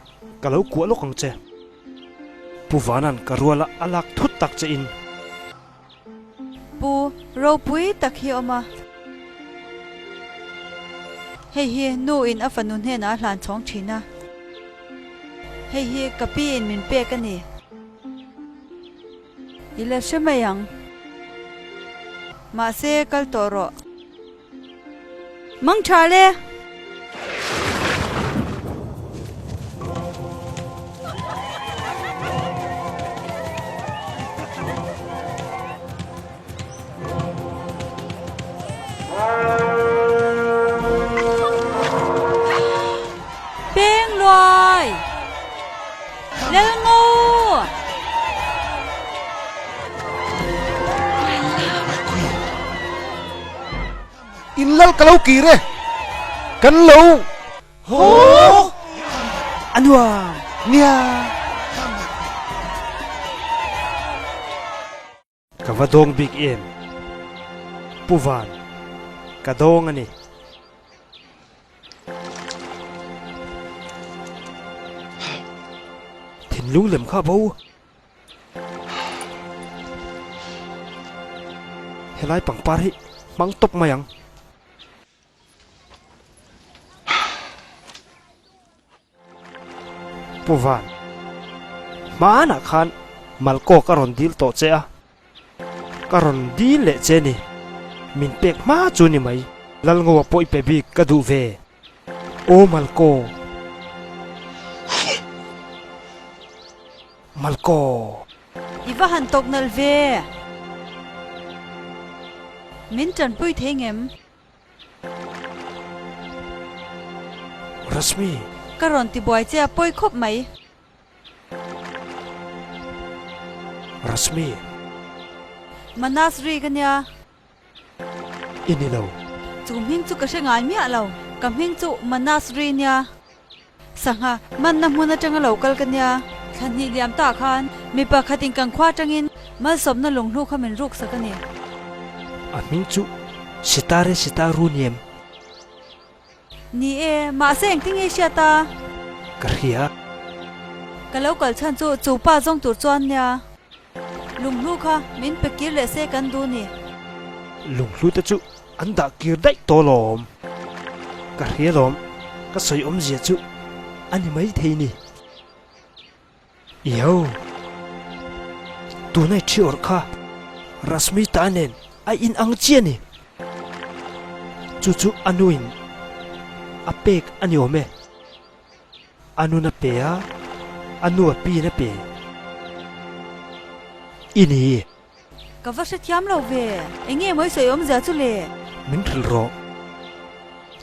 ka lo kuah lawk ang che. Pu Vanan ka ruala a lak thut tak che in. Pu ropui tak hi awm a. Hei hi nu in a fanu hnenah a hlan chhawng thin a. Hei hi ka pi in min pek a ni. I la hre mai ang. Mahse kal tawh rawh. Mang tha le! Peng Luai! Lelngo! In lal ka lo kir e, kan lo haw a nuam nia. Ka va dawng bik em? Pu Van, ka dawng a ni. Thinlung lem kha bo. Helai pangpar hi hmang tawp mai ang. Pu Van, hmanah khan Malkaw ka rawn dil tawh che a, ka rawn dil leh che ni. Min pek hma chu ni mai, Lalngoa pawh i pe bik ka duh ve. Aw Malkaw! Malkaw! I va han tawk nalh ve! Min tanpui thei ngem? Rashmi! Ka rawn ti buai che a pawi khawp mai. Rashmi! Manas ri ka nia. I ni lo. Chu hming chu ka hre ngai miah lo. Ka hming chu Manas ri nia. Sangha, manna hmun atanga lo kal ka nia. Thla hnih liam tah khan mi pakhat in kan khua atangin malsawmna lunghlu kha min ruk sak a ni. A hming chu Sitare Sitaru ni em? Ni e, mahse engtin nge i hriat a? Ka hria. Ka lo kal chhan chu chu pa zawng tur chuan nia. Lunghlu kha min pe kir leh se kan duh ni. Lunghlu te chu an dah kir daih tawh lawm. Ka hria lawm, ka sawi awmzia chu a ni mai thei ni. Iau, tunai thi awrh kha Rasmita nen a inang chiah a ni. Chu chu a nuin. a pek a ni awm e. A nun a pe a, a nu a piin a pe. I ni. Ka va hrethiam lo ve. Eng nge mawi sawi awmzia chu le? Min hrilh rawh.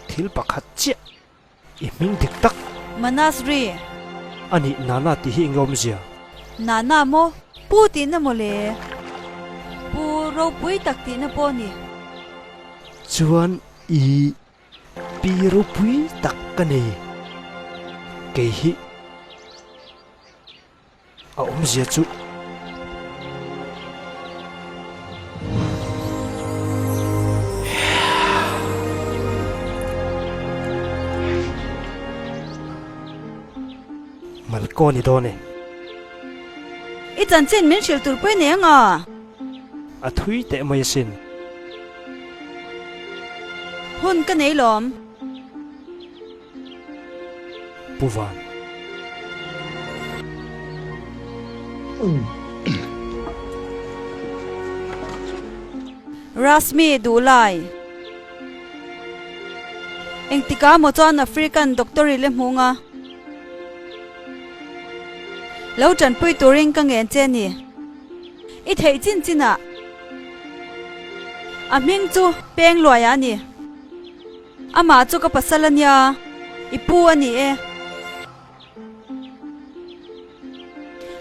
Thil pakhat chiah i hming dik tak. Manasri. A nih Nana tih hi eng nge awmzia? Nana maw? Pu tihna maw le? Pu ropui tak tihna pawh a ni. Chuan i pi ropui tak ka nei. Kei hi. A awmzia chu. Malkaw ni dawn e. I chanchin min hrilh tur pawh i nei anga. A thui teh mai asin. Hun ka nei lawm. Pu Van. Rasmi Duhlai. Engtika maw chuan African doctor i le hmung a. Lo tanpui turin ka ngen che ni. I theih chin chin ah. A hming chu Pengluaia a ni. Amah chu ka pasal a nia, i pu a ni e.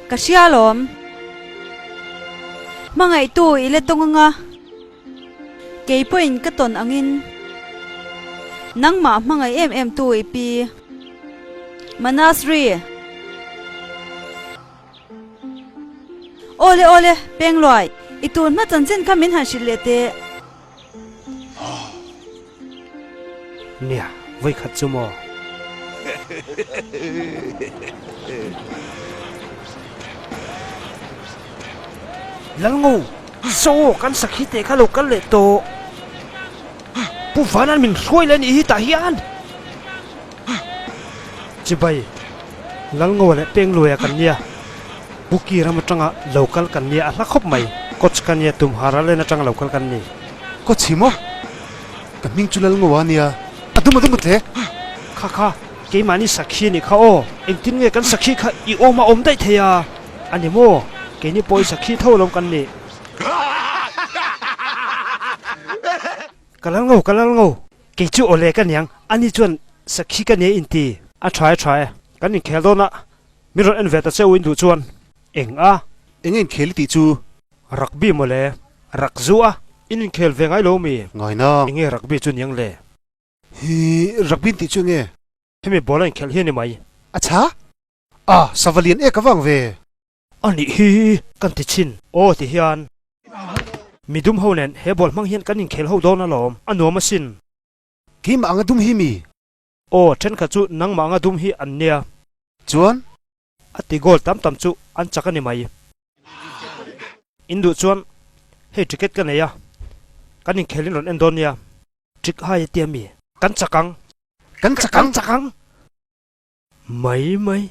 Ka hria alawm. Hmangaihtu i la tawng anga, kei pawhin ka tawn angin nangmah hmangaih em em tu i pi. Manasri. Awle awle, Pengluai, i tun hma chanchin kha min han hrilh leh teh. Nia, vawi khat chu maw? Lalngo, Saw, kan sakhi teh kha lo kal leh tawh. Pu Vanan min hruai leh anih hi tah hian. Chibai, Lalngoa leh Pengluaia kan nia. Buki ram atanga lo kal kan nia a hla khawp mai. Coach ka nia Tumhara len atanga lo kal kan ni. Coach hi maw? Ka hming chu Lalngoa a nia. A dum a dum a tle. Kha kha, keimahni sakhi a nih kha aw. Engtin nge kan sakhi kha i awm a awm daih thei a? A ni maw? Keini pawh i sakhi tho alawm kan nih. Ka Lalngo, ka Lalngo. Kei chu awle ka niang, ani chuan sakhi ka nia inti. A tha e tha e, kan inkhel dawn a, min rawn en ve ta che u in duh chuan. Eng a? Eng a inkhel i tih chu? Rugby mawle, rak zu a, in inkhel ve ngai lo mi? Ngai nang. Eng nge rugby chu niang le? Hi, rugby in tih chu eng nge? Hemi ball a inkhelh hi a ni mai. A chha? A, sava lian e ka vang ve. A nih hi kan ti thin. Aw ti hian midum ho nen he ball hmang hian kan inkhel ho dawn alawm, a nuam asin. Keimah anga dum hi mi? Aw, thenkhat chu nangmah anga dum hi an nia. Chuan? A ti goal tam tam chu an chak a ni mai. In duh chuan hei ticket ka nei a, kan inkhel in rawn en dawn nia. Trick hai a tia mi? Kan chak ang. Kan chak ang. Kan chak ang. Mai mai.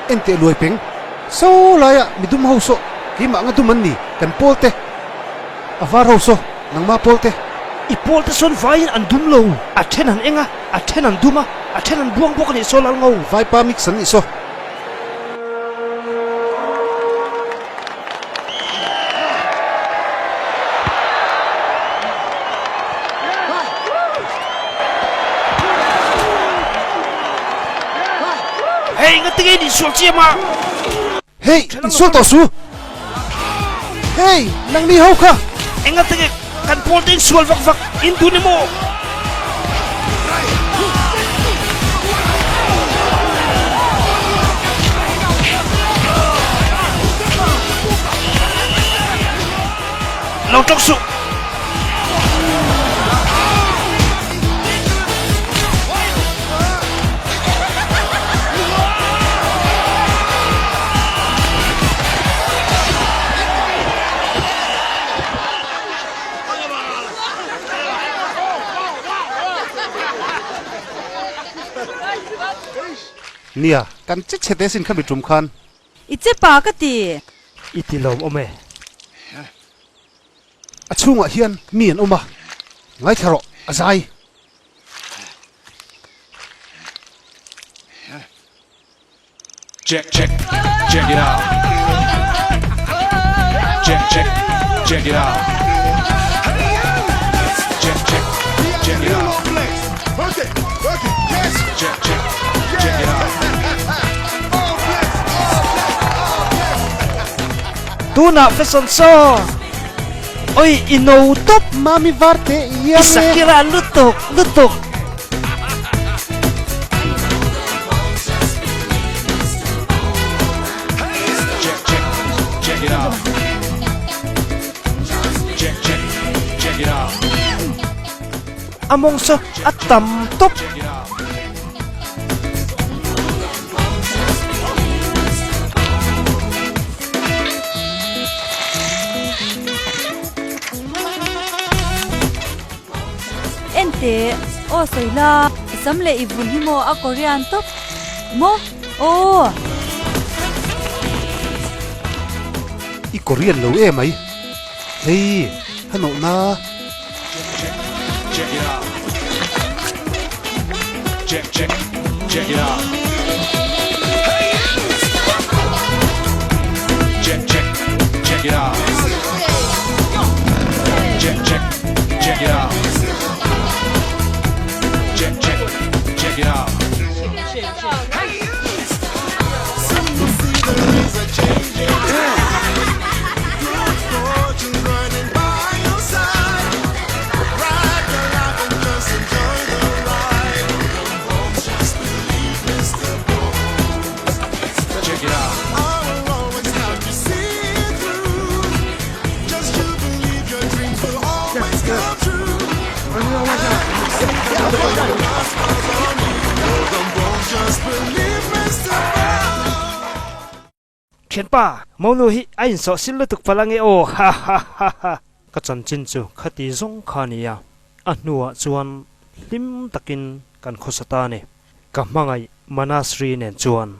Enteh luai peng. Saw laiah midum ho saw keimah anga dum an ni, kan pawl te. A var ho saw, nangmah pawl te. I pawl te sawn vaiin an dum lo. A then an eng a, a then an dum a, a then an buang bawk a nih saw Lalngo. Vaipa mix an nih saw. Hei nga tinge in insual chiam a? Hei, insual tawh su! Hei, nangni ho kha! Enga tinge kan pawl te insual vak vak in dun emaw? Lo tawk suh! Nia, kan che chhe te sin kha mi tum khan. I che pa ka ti. I ti lawm awm e. A chhungah hian mi an awm a, ngaithla rawh, a zai. Check check check it out Check check check it out Check check check it out Check check check it out Tunah fashion show Oi i no tawp Mami Varte i I Shakira lutuk lutuk. Check check check it out Check check check it out A mawng saw a tam tawp. Check it out Enteh, aw sawi la, i sam leh i vun hi maw a Korean tawp maw? Aw. I Korean lo em mai. Hei, ha nawh na. Check check it out Check check check it out Check check check it out Check check check it out Check check check it out Check it out Thianpa, Monu hi a insawh sil lutuk palh ange aw ha ha ha ha. Ka chanchin chu khati zawng kha a ni a, a hnuah chuan hlim takin kan khawsa ta a ni. Ka hmangaih Manasri nen chuan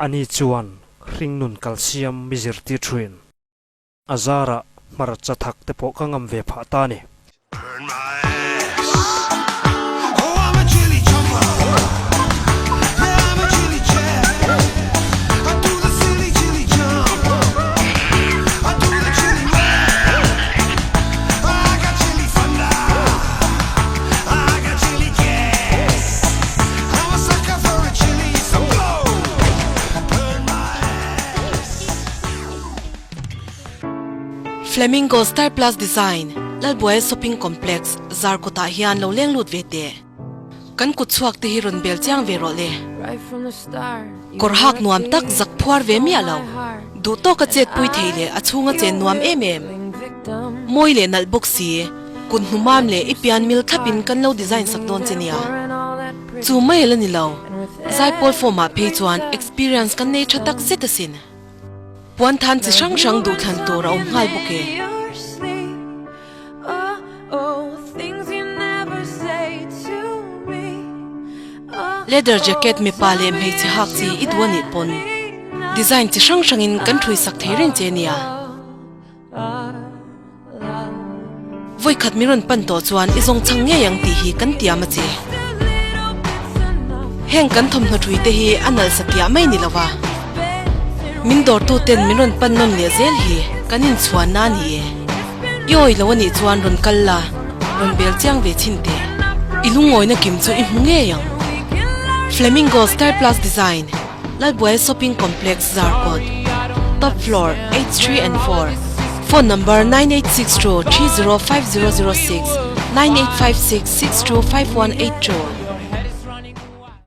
ani chuan hringnun kalsiam mi zirtir thuin a zarah hmarcha thak te pawh ka ngam ve phah ta a ni. Flamingo Star Plus Design, Lalbuaia Shopping Complex, Zarkawtah hian lo leng lut ve teh. Kan kut chhuak te hi rawn bel chiang ve rawh le. Kawr hak nuam tak zak phuar ve miah lo. Duh tawka chet pui thei leh a chhunga chen nuam em em. Mawi leh nalh bawk si, kut hnumam leh i pian mil thlapin kan lo design sak dawn che nia. Chu mai a la ni lo, Zaipawl form ah phei chuan experience kan nei tha tak zet asin. Puan than chi hrang hrang duhthlan tur a awm nghal bawk e. Leather jacket mipa leh hmeichhe hak chi i duh a nih pawn design chi hrang hrangin kan thui sak thei reng che nia. Vawikhat min rawn pan tawh chuan i zawng chhang ngei ang tih hi kan tiam a che. Heng kan thawmhnaw thui te hi a nalh satiah mai ni lova, min dawrtu ten min rawn pan nawn leh zel hi kan inchhuan na a ni e. I awi lo a nih chuan rawn kal la, rawn bel chiang ve chhin teh. I lungawina kim chu i hmu ngei ang. Flamingo Star Plus Design. Lalbuai Shopping Complex Zarkawt, Top Floor, H3 and 4, Phone Number 9862 305006, 9856 625182.